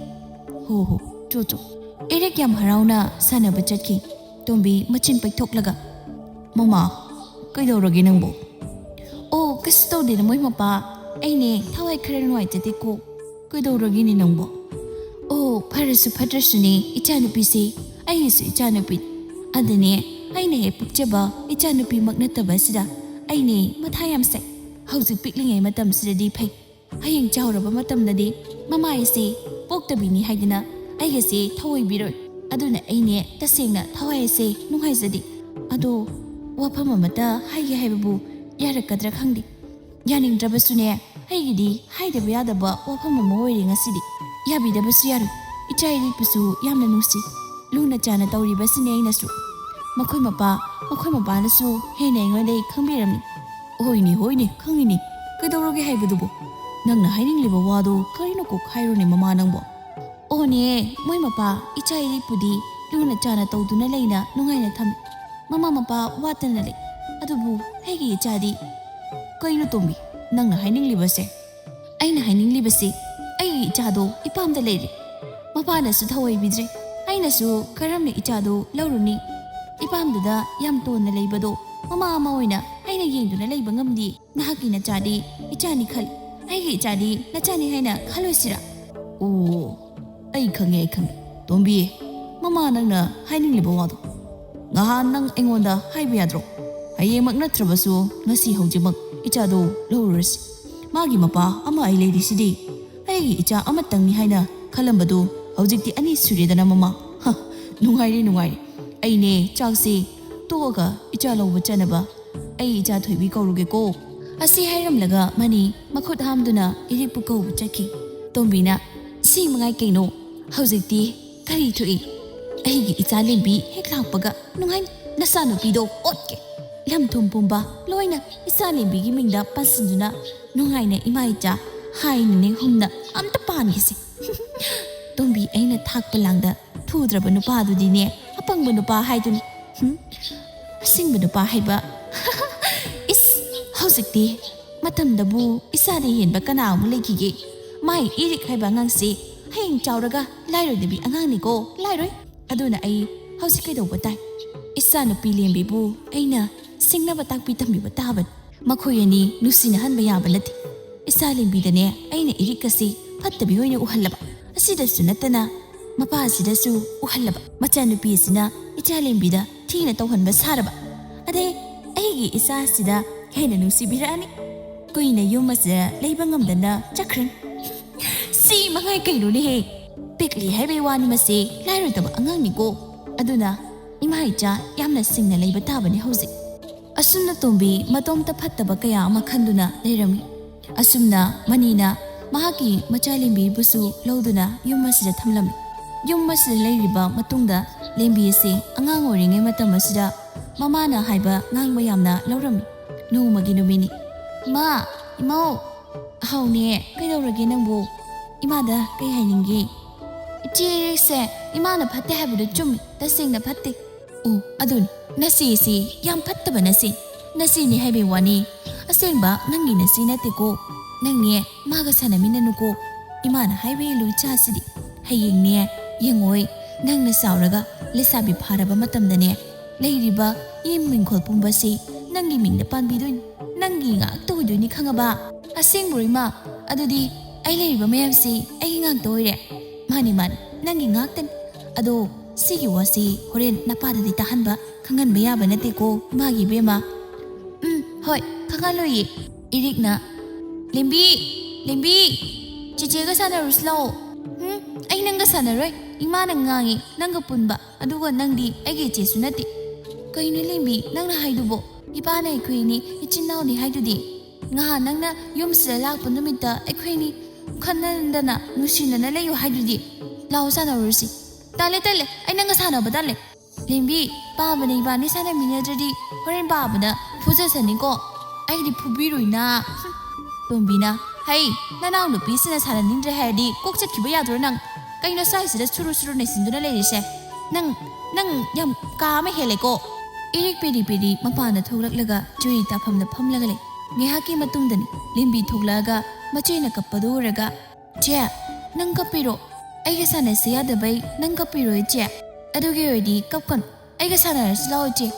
"ꯍꯣ ꯍꯣ, ꯆꯣ ꯆꯣ꯫" ꯏꯔꯤꯛ ꯌꯥꯝ ꯍꯔꯥꯎꯅ ꯁꯥꯟꯅꯕ ꯆꯠꯈꯤ꯫ ꯇꯣꯝꯕꯤ ꯃꯆꯤꯟ ꯄꯩꯊꯣꯛꯂꯒ, "ꯃꯃꯥ, ꯀꯩꯗꯧꯔꯒꯦ ꯅꯪꯕꯨ?" "ꯑꯣ, ꯀꯩꯁꯨ ꯇꯧꯗꯦꯗ ꯃꯣꯏ ꯃꯄꯥ꯫ ꯑꯩꯅꯦ ꯊꯋꯥꯏ ꯈꯔ ꯅꯨꯡꯉꯥꯏꯖꯗꯦꯀꯣ꯫ ꯀꯩꯗꯧꯔꯒꯦꯅꯦ ꯅꯪꯕꯣ? ꯑꯣ, ꯐꯔꯁꯨ ꯐꯠꯇ꯭ꯔꯁꯨꯅꯦ, ꯏꯆꯥꯅꯨꯄꯤꯁꯦ ꯑꯩꯒꯤꯁꯨ ꯏꯆꯥꯅꯨꯄꯤ꯫ ꯑꯗꯨꯅꯦ, ꯑꯩꯅ ꯍꯦꯛ ꯄꯣꯛꯆꯕ ꯏꯆꯥꯅꯨꯄꯤꯃꯛ ꯅꯠꯇꯕ ꯑꯁꯤꯗ ꯑꯩꯅꯦ ꯃꯊꯥ ꯌꯥꯝ ꯁꯥꯏ꯫ ꯍꯧꯖꯤꯛ ꯄꯤꯛꯂꯤꯉꯩ ꯃꯇꯝꯁꯤꯗꯗꯤ ꯐꯩ, ꯍꯌꯦꯡ ꯆꯥꯎꯔꯕ ꯃꯇꯝꯗꯗꯤ ꯃꯃꯥ ꯑꯩꯁꯦ ꯄꯣꯛꯇꯕꯤꯅꯤ ꯍꯥꯏꯗꯅ ꯑꯩꯒꯁꯦ ꯊꯑꯣꯏꯕꯤꯔꯣꯏ꯫ ꯑꯗꯨꯅ ꯑꯩꯅꯦ ꯇꯁꯦꯡꯅ ꯊꯋꯥꯏ ꯑꯁꯦ ꯅꯨꯡꯉꯥꯏꯖꯗꯦ꯫ ꯑꯗꯣ, ꯋꯥꯐꯝ ꯑꯃꯇ ꯍꯥꯏꯒꯦ ꯍꯥꯏꯕꯕꯨ ꯌꯥꯔꯛꯀꯗ꯭ꯔꯥ ꯈꯪꯗꯦ꯫ ꯌꯥꯅꯤꯡꯗ꯭ꯔꯕꯁꯨꯅꯦ, ꯑꯩꯒꯤꯗꯤ ꯍꯥꯏꯗꯕ ꯌꯥꯗꯕ ꯋꯥꯐꯝ ꯑꯃ ꯑꯣꯏꯔꯦ ꯉꯁꯤꯗꯤ꯫ ꯌꯥꯕꯤꯗꯕꯁꯨ ꯌꯥꯔꯣꯏ꯫ ꯏꯆꯥ ꯏꯔꯤꯛꯄꯨꯁꯨ ꯌꯥꯝꯅ ꯅꯨꯡꯁꯤ꯫ ꯂꯨꯅ ꯆꯥꯅ ꯇꯧꯔꯤꯕꯁꯤꯅꯦ ꯑꯩꯅꯁꯨ꯫ ꯃꯈꯣꯏ ꯃꯄꯥ, ꯃꯈꯣꯏ ꯃꯄꯥꯅꯁꯨ ꯍꯦꯟꯅ ꯑꯩꯉꯣꯟꯗ ꯈꯪꯕꯤꯔꯝꯃꯤ꯫ ꯍꯣꯏꯅꯦ, ꯍꯣꯏꯅꯦ, ꯈꯪꯉꯤꯅꯦ꯫ ꯀꯩꯗꯧꯔꯒꯦ ꯍꯥꯏꯕꯗꯨꯕꯨ? ꯅꯪꯅ ꯍꯥꯏꯅꯤꯡꯂꯤꯕ ꯋꯥꯗꯣ ꯀꯔꯤꯅꯣ ꯀꯣꯛ ꯍꯥꯏꯔꯣꯅꯦ ꯃꯃꯥ ꯅꯪꯕꯣ꯫ ꯑꯣꯅꯦ, ꯃꯣꯏ ꯃꯄꯥ ꯏꯆꯥ ꯏꯔꯤꯛꯄꯨꯗꯤ ꯂꯨꯅ ꯆꯥꯅ ꯇꯧꯗꯨꯅ ꯂꯩꯅ ꯅꯨꯡꯉꯥꯏꯅ ꯊꯝꯃꯤ꯫ ꯃꯃꯥ ꯃꯄꯥ ꯋꯥꯠꯇꯅ ꯂꯩ꯫ ꯑꯗꯨꯕꯨ ꯑꯩꯒꯤ ꯏꯆꯥꯗꯤ꯫ ꯀꯩꯅꯣ ꯇꯣꯝꯕꯤ, ꯅꯪꯅ ꯍꯥꯏꯅꯤꯡꯂꯤꯕꯁꯦ? ꯑꯩꯅ ꯍꯥꯏꯅꯤꯡꯂꯤꯕꯁꯤ, ꯑꯩꯒꯤ ꯏꯆꯥꯗꯣ ꯏꯄꯥꯝꯗ ꯂꯩꯔꯦ꯫ ꯃꯄꯥꯅꯁꯨ ꯊꯑꯣꯏꯕꯤꯗ꯭ꯔꯦ꯫ ꯑꯩꯅꯁꯨ ꯀꯔꯝꯅ ꯏꯆꯥꯗꯣ ꯂꯧꯔꯨꯅꯤ? ꯏꯄꯥꯝꯗꯨꯗ ꯌꯥꯝ ꯇꯣꯟꯅ ꯂꯩꯕꯗꯣ ꯃꯃꯥ ꯑꯃ ꯑꯣꯏꯅ ꯑꯩꯅ ꯌꯦꯡꯗꯨꯅ ꯂꯩꯕ ꯉꯝꯗꯦ꯫ ꯅꯍꯥꯛꯀꯤ ꯅꯆꯥꯗꯤ ꯏꯆꯥꯅꯤ ꯈꯜꯂꯤ, ꯑꯩꯒꯤ ꯏꯆꯥꯗꯤ ꯅꯆꯥꯅꯤ ꯍꯥꯏꯅ ꯈꯜꯂꯣꯏꯁꯤꯔꯥ? ꯑꯣ, ꯑꯩ ꯈꯪꯉꯦ, ꯑꯩ ꯈꯪꯉꯦ꯫ ꯇꯣꯝꯕꯤ, ꯃꯃꯥ ꯅꯪꯅ ꯍꯥꯏꯅꯤꯡꯂꯤꯕ ꯋꯥꯗꯣ ꯉꯍꯥꯟ ꯅꯪ ꯑꯩꯉꯣꯟꯗ ꯍꯥꯏꯕ ꯌꯥꯗ꯭ꯔꯣ? ꯍꯌꯦꯡꯃꯛ ꯅꯠꯇ꯭ꯔꯕꯁꯨ ꯉꯁꯤ ꯍꯧꯖꯤꯛꯃꯛ ꯏꯆꯥꯗꯣ ꯂꯧꯔꯨꯔꯁꯤ꯫ ꯃꯥꯒꯤ ꯃꯄꯥ ꯑꯃ ꯑꯩ ꯂꯩꯔꯤꯁꯤꯗꯤ꯫ ꯑꯩꯒꯤ ꯏꯆꯥ ꯑꯃꯇꯪꯅꯤ ꯍꯥꯏꯅ ꯈꯜꯂꯝꯕꯗꯨ ꯍꯧꯖꯤꯛꯇꯤ ꯑꯅꯤ ꯁꯨꯔꯦꯗꯅ ꯃꯃꯥ꯫ ꯍ, ꯅꯨꯡꯉꯥꯏꯔꯦ, ꯅꯨꯡꯉꯥꯏꯔꯦ꯫ ꯑꯩꯅꯦ ꯆꯥꯛꯁꯤ ꯇꯣꯛꯑꯒ ꯏꯆꯥ ꯂꯧꯕ ꯆꯠꯅꯕ ꯑꯩ ꯏꯆꯥ ꯊꯣꯏꯕꯤ ꯀꯧꯔꯨꯒꯦꯀꯣ꯫ ꯑꯁꯤ ꯍꯥꯏꯔꯝꯂꯒ ꯃꯅꯤ ꯃꯈꯨꯠ ꯍꯥꯝꯗꯨꯅ ꯏꯔꯤꯛꯄꯨ ꯀꯧꯕ ꯆꯠꯈꯤ꯫ ꯇꯣꯝꯕꯤꯅ, "ꯁꯤ ꯃꯉꯥꯏ ꯀꯩꯅꯣ? ꯍꯧꯖꯤꯛꯇꯤ ꯀꯔꯤ ꯊꯣꯛꯏ? ꯑꯩꯒꯤ ꯏꯆꯥ ꯂꯦꯝꯕꯤ ꯍꯦꯛ ꯂꯥꯛꯄꯒ ꯅꯨꯡꯉꯥꯏ ꯅꯆꯥꯅꯨꯄꯤꯗꯣ ꯑꯣꯠꯀꯦ꯫ ꯂꯝ ꯊꯨꯝ ꯄꯨꯝꯕ ꯂꯣꯏꯅ ꯏꯆꯥ ꯂꯦꯝꯕꯤꯒꯤ ꯃꯤꯡꯗ ꯄꯥꯟꯁꯤꯟꯗꯨꯅ ꯅꯨꯡꯉꯥꯏꯅ ꯏꯃꯥ ꯏꯆꯥ ꯍꯥꯏ ꯅꯨꯃꯤꯠ ꯍꯨꯝꯅ ꯑꯝꯇ ꯄꯥꯟꯈꯤꯁꯦ꯫" ꯇꯣꯝꯕꯤ ꯑꯩꯅ ꯊꯥꯛꯄ ꯂꯥꯡꯗ ꯊꯨꯗ꯭ꯔꯕ ꯅꯨꯄꯥꯗꯨꯗꯤꯅꯦ ꯑꯄꯪꯕ ꯅꯨꯄꯥ ꯍꯥꯏꯗꯨꯅꯤ꯫ ꯍꯨꯝ? ꯑꯁꯤꯡꯕ ꯅꯨꯄꯥ ꯍꯥꯏꯕ꯫ ꯏꯁ, ꯍꯧꯖꯤꯛꯇꯤ ꯃꯇꯝꯗꯕꯨ ꯏꯆꯥꯗ ꯍꯦꯟꯕ ꯀꯅꯥ ꯑꯃꯨꯛ ꯂꯩꯈꯤꯒꯦ? ꯃꯥꯏ ꯏꯔꯤꯛ ꯍꯥꯏꯕ ꯑꯉꯥꯡꯁꯤ ꯍꯌꯦꯡ ꯆꯥꯎꯔꯒ ꯂꯥꯏꯔꯣꯏꯗꯕꯤ ꯑꯉꯥꯡꯅꯤꯀꯣ, ꯂꯥꯏꯔꯣꯏ꯫ ꯑꯗꯨꯅ ꯑꯩ ꯍꯧꯖꯤꯛ ꯀꯩꯗꯧꯕ ꯇꯥꯏ? ꯏꯆꯥ ꯅꯨꯄꯤ ꯂꯦꯝꯕꯤꯕꯨ ꯑꯩꯅ ꯁꯤꯡꯅꯕ ꯇꯥꯛꯄꯤ ꯇꯝꯕꯤꯕ ꯇꯥꯕꯅꯤ꯫ ꯃꯈꯣꯏ ꯑꯅꯤ ꯅꯨꯡꯁꯤꯅꯍꯟꯕ ꯌꯥꯕ ꯅꯠꯇꯦ꯫ ꯏꯆꯥ ꯂꯦꯝꯕꯤꯗꯅꯦ ꯑꯩꯅ ꯏꯔꯤꯛ ꯑꯁꯤ ꯐꯠꯇꯕꯤ ꯑꯣꯏꯅ ꯎꯍꯜꯂꯕ꯫ ꯑꯁꯤꯗꯁꯨ ꯅꯠꯇꯅ ꯃꯄꯥꯁꯤꯗꯁꯨ ꯎꯍꯜꯂꯕ꯫ ꯃꯆꯥꯅꯨꯄꯤ ꯑꯁꯤꯅ ꯏꯆꯥ ꯂꯦꯝꯕꯤꯗ ꯊꯤꯅ ꯇꯧꯍꯟꯕ ꯁꯥꯔꯕ꯫ ꯑꯗꯩ ꯑꯩꯒꯤ ꯏꯆꯥꯁꯤꯗ ꯍꯦꯟꯅ ꯅꯨꯡꯁꯤꯕꯤꯔꯛꯑꯅꯤ꯫ ꯀꯨꯏꯅ ꯌꯨꯝ ꯑꯁꯤꯗ ꯂꯩꯕ ꯉꯝꯗꯅ ꯆꯠꯈ꯭ꯔꯅꯤ꯫ ꯁꯤ ꯃꯉꯥꯏ ꯀꯩꯅꯣꯅꯦꯍꯦ꯫ ꯄꯤꯛꯂꯤ ꯍꯥꯏꯕꯩ ꯋꯥꯅꯤ, ꯃꯁꯤ ꯂꯥꯏꯔꯣꯏꯗꯕ ꯑꯉꯥꯡꯅꯤꯀꯣ꯫ ꯑꯗꯨꯅ ꯏꯃꯥ ꯏꯆꯥ ꯌꯥꯝꯅ ꯁꯤꯡꯅ ꯂꯩꯕ ꯇꯥꯕꯅꯤ ꯍꯧꯖꯤꯛ꯫ ꯑꯁꯨꯝꯅ ꯇꯣꯝꯕꯤ ꯃꯇꯣꯝꯇ ꯐꯠꯇꯕ ꯀꯌꯥ ꯑꯃ ꯈꯟꯗꯨꯅ ꯂꯩꯔꯝꯃꯤ꯫ ꯑꯁꯨꯝꯅ ꯃꯅꯤꯅ ꯃꯍꯥꯛꯀꯤ ꯃꯆꯥ ꯂꯦꯝꯕꯤꯕꯨꯁꯨ ꯂꯧꯗꯨꯅ ꯌꯨꯝ ꯑꯁꯤꯗ ꯊꯝꯂꯝꯃꯤ꯫ ꯌꯨꯝ ꯑꯁꯤꯗ ꯂꯩꯔꯤꯕ ꯃꯇꯨꯡꯗ ꯂꯦꯝꯕꯤ ꯑꯁꯤ ꯑꯉꯥꯡ ꯑꯣꯏꯔꯤꯉꯩ ꯃꯇꯝ ꯑꯁꯤꯗ ꯃꯃꯥꯅ ꯍꯥꯏꯕ ꯉꯥꯡꯕ ꯌꯥꯝꯅ ꯂꯧꯔꯝꯃꯤ꯫ ꯅꯣꯡꯃꯒꯤ ꯅꯨꯃꯤꯠꯅꯤ꯫ "ꯏꯃꯥ, ꯏꯃꯧ!" "ꯍꯥꯎꯅꯦ, ꯀꯩꯗꯧꯔꯒꯦ ꯅꯪꯕꯨ? ꯏꯃꯥꯗ ꯀꯩ ꯍꯥꯏꯅꯤꯡꯒꯦ?" "ꯏꯆꯦꯁꯦ, ꯏꯃꯥꯅ ꯐꯠꯇꯦ ꯍꯥꯏꯕꯗꯨ ꯆꯨꯝꯃꯤ, ꯇꯁꯦꯡꯅ ꯐꯠꯇꯦ꯫ ꯑꯣ, ꯑꯗꯨꯅꯤ, ꯅꯆꯦꯁꯤ ꯌꯥꯝ ꯐꯠꯇꯕ ꯅꯆꯦ꯫ ꯅꯆꯦꯅꯤ ꯍꯥꯏꯕꯩ ꯋꯥꯅꯤ, ꯑꯁꯦꯡꯕ ꯅꯪꯒꯤ ꯅꯆꯦ ꯅꯠꯇꯦꯀꯣ꯫ ꯅꯪꯅꯦ ꯃꯥꯒ ꯁꯥꯟꯅꯃꯤꯟꯅꯅꯨꯀꯣ꯫ ꯏꯃꯥꯅ ꯍꯥꯏꯕ ꯏꯜꯂꯨ ꯏꯆꯥꯁꯤꯗꯤ꯫ ꯍꯌꯦꯡꯅꯦ, ꯌꯦꯡꯉꯣꯏ, ꯅꯪꯅ ꯆꯥꯎꯔꯒ ꯂꯩꯁꯥꯕꯤ ꯐꯥꯔꯕ ꯃꯇꯝꯗꯅꯦ, ꯂꯩꯔꯤꯕ ꯏ ꯃꯤꯡꯈꯣꯜ ꯄꯨꯝꯕꯁꯤ ꯅꯪꯒꯤ ꯃꯤꯡꯗ ꯄꯥꯟꯕꯤꯗꯣꯏꯅꯤ꯫ ꯅꯪꯒꯤ ꯉꯥꯛꯇ ꯑꯣꯏꯗꯣꯏꯅꯤ, ꯈꯪꯉꯕ?" "ꯑꯁꯦꯡꯕ꯭ꯔꯣ, ꯏꯃꯥ? ꯑꯗꯨꯗꯤ ꯑꯩ ꯂꯩꯔꯤꯕ ꯃꯌꯥꯝꯁꯤ ꯑꯩꯒꯤ ꯉꯥꯛꯇ ꯑꯣꯏꯔꯦ?" "ꯃꯥꯅꯤ, ꯃꯥꯅꯤ, ꯅꯪꯒꯤ ꯉꯥꯛꯇꯅꯤ꯫ ꯑꯗꯣ ꯁꯤꯒꯤ ꯋꯥꯁꯤ ꯍꯣꯔꯦꯟ ꯅꯄꯥꯗꯗꯤ ꯇꯥꯍꯟꯕ, ꯈꯪꯍꯟꯕ ꯌꯥꯕ ꯅꯠꯇꯦꯀꯣ, ꯏꯃꯥꯒꯤ ꯏꯕꯦꯝꯃ?" "ꯎꯝ, ꯍꯣꯏ, ꯈꯪꯍꯜꯂꯣꯏꯌꯦ꯫" ꯏꯔꯤꯛꯅ, "ꯂꯦꯝꯕꯤ, ꯂꯦꯝꯕꯤ, ꯆꯦꯆꯦꯒ ꯁꯥꯟꯅꯔꯨꯁꯤ ꯂꯥꯛꯑꯣ꯫" "ꯎꯝ, ꯑꯩ ꯅꯪꯒ ꯁꯥꯟꯅꯔꯣꯏ꯫ ꯏꯃꯥꯅ ꯉꯥꯡꯉꯤ, ꯅꯪꯒ ꯄꯨꯟꯕ꯫ ꯑꯗꯨꯒ ꯅꯪꯗꯤ ꯑꯩꯒꯤ ꯏꯆꯦꯁꯨ ꯅꯠꯇꯦ꯫" "ꯀꯩꯅꯣ ꯂꯦꯝꯕꯤ, ꯅꯪꯅ ꯍꯥꯏꯗꯨꯕꯣ? ꯏꯄꯥꯅ ꯑꯩꯈꯣꯏꯅꯤ ꯏꯆꯤꯟ ꯏꯅꯥꯎꯅꯤ ꯍꯥꯏꯗꯨꯗꯤ꯫ ꯅꯍꯥꯟ ꯅꯪꯅ ꯌꯨꯝꯁꯤꯗ ꯂꯥꯛꯄ ꯅꯨꯃꯤꯠꯇ ꯑꯩꯈꯣꯏꯅꯤ ꯈꯟꯅꯗꯅ ꯅꯨꯡꯁꯤꯅꯅ ꯂꯩꯌꯨ ꯍꯥꯏꯗꯨꯗꯤ꯫ ꯂꯥꯛꯑꯣ, ꯁꯥꯟꯅꯔꯨꯔꯁꯤ꯫" "ꯇꯜꯂꯦ, ꯇꯜꯂꯦ, ꯑꯩ ꯅꯪꯒ ꯁꯥꯟꯅꯕ ꯇꯜꯂꯦ꯫" "ꯂꯦꯝꯕꯤ, ꯄꯥꯕꯅ ꯏꯕꯥꯅꯤ ꯁꯥꯟꯅꯃꯤꯟꯅꯗ꯭ꯔꯗꯤ ꯍꯣꯔꯦꯟ ꯄꯥꯕꯅ ꯐꯨꯖꯁꯅꯤꯀꯣ꯫ ꯑꯩꯗꯤ ꯐꯨꯕꯤꯔꯣꯏꯅ꯫" ꯇꯣꯝꯕꯤꯅ, "ꯍꯩ, ꯅꯅꯥꯎ ꯅꯨꯄꯤꯁꯤꯅ ꯁꯥꯟꯅꯅꯤꯡꯗ꯭ꯔꯦ ꯍꯥꯏꯔꯗꯤ ꯀꯣꯛ ꯆꯠꯈꯤꯕ ꯌꯥꯗ꯭ꯔꯣ ꯅꯪ? ꯀꯩꯅꯣ ꯁ꯭ꯋꯥꯏꯁꯤꯗ ꯁꯨꯔꯨ ꯁꯨꯔꯨ ꯅꯩꯁꯤꯟꯗꯨꯅ ꯂꯩꯔꯤꯁꯦ? ꯅꯪ, ꯅꯪ ꯌꯥꯝ ꯀꯥ ꯑꯃ ꯍꯦꯜꯂꯦꯀꯣ꯫" ꯏꯔꯤꯛ ꯄꯤꯔꯤ ꯄꯤꯔꯤ ꯃꯄꯥꯟꯗ ꯊꯣꯛꯂꯛꯂꯒ ꯆꯨꯔꯤ ꯇꯥꯐꯝꯗ ꯐꯝꯂꯒ ꯂꯩ꯫ ꯉꯥꯏꯍꯥꯛꯀꯤ ꯃꯇꯨꯡꯗꯅꯤ ꯂꯦꯝꯕꯤ ꯊꯣꯛꯂꯛꯑꯒ ꯃꯆꯦꯅ ꯀꯞꯄꯗꯨ ꯎꯔꯒ, "ꯆꯦ, ꯅꯪ ꯀꯞꯄꯤꯔꯣ? ꯑꯩꯒ ꯁꯥꯟꯅꯁꯤ ꯌꯥꯗꯕꯩ ꯅꯪ ꯀꯞꯄꯤꯔꯣ, ꯏꯆꯦ? ꯑꯗꯨꯒꯤ ꯑꯣꯏꯔꯗꯤ ꯀꯞꯀꯅꯨ꯫ ꯑꯩꯒ ꯁꯥꯟꯅꯔꯁꯤ ꯂꯥꯛꯑꯣ, ꯏꯆꯦ꯫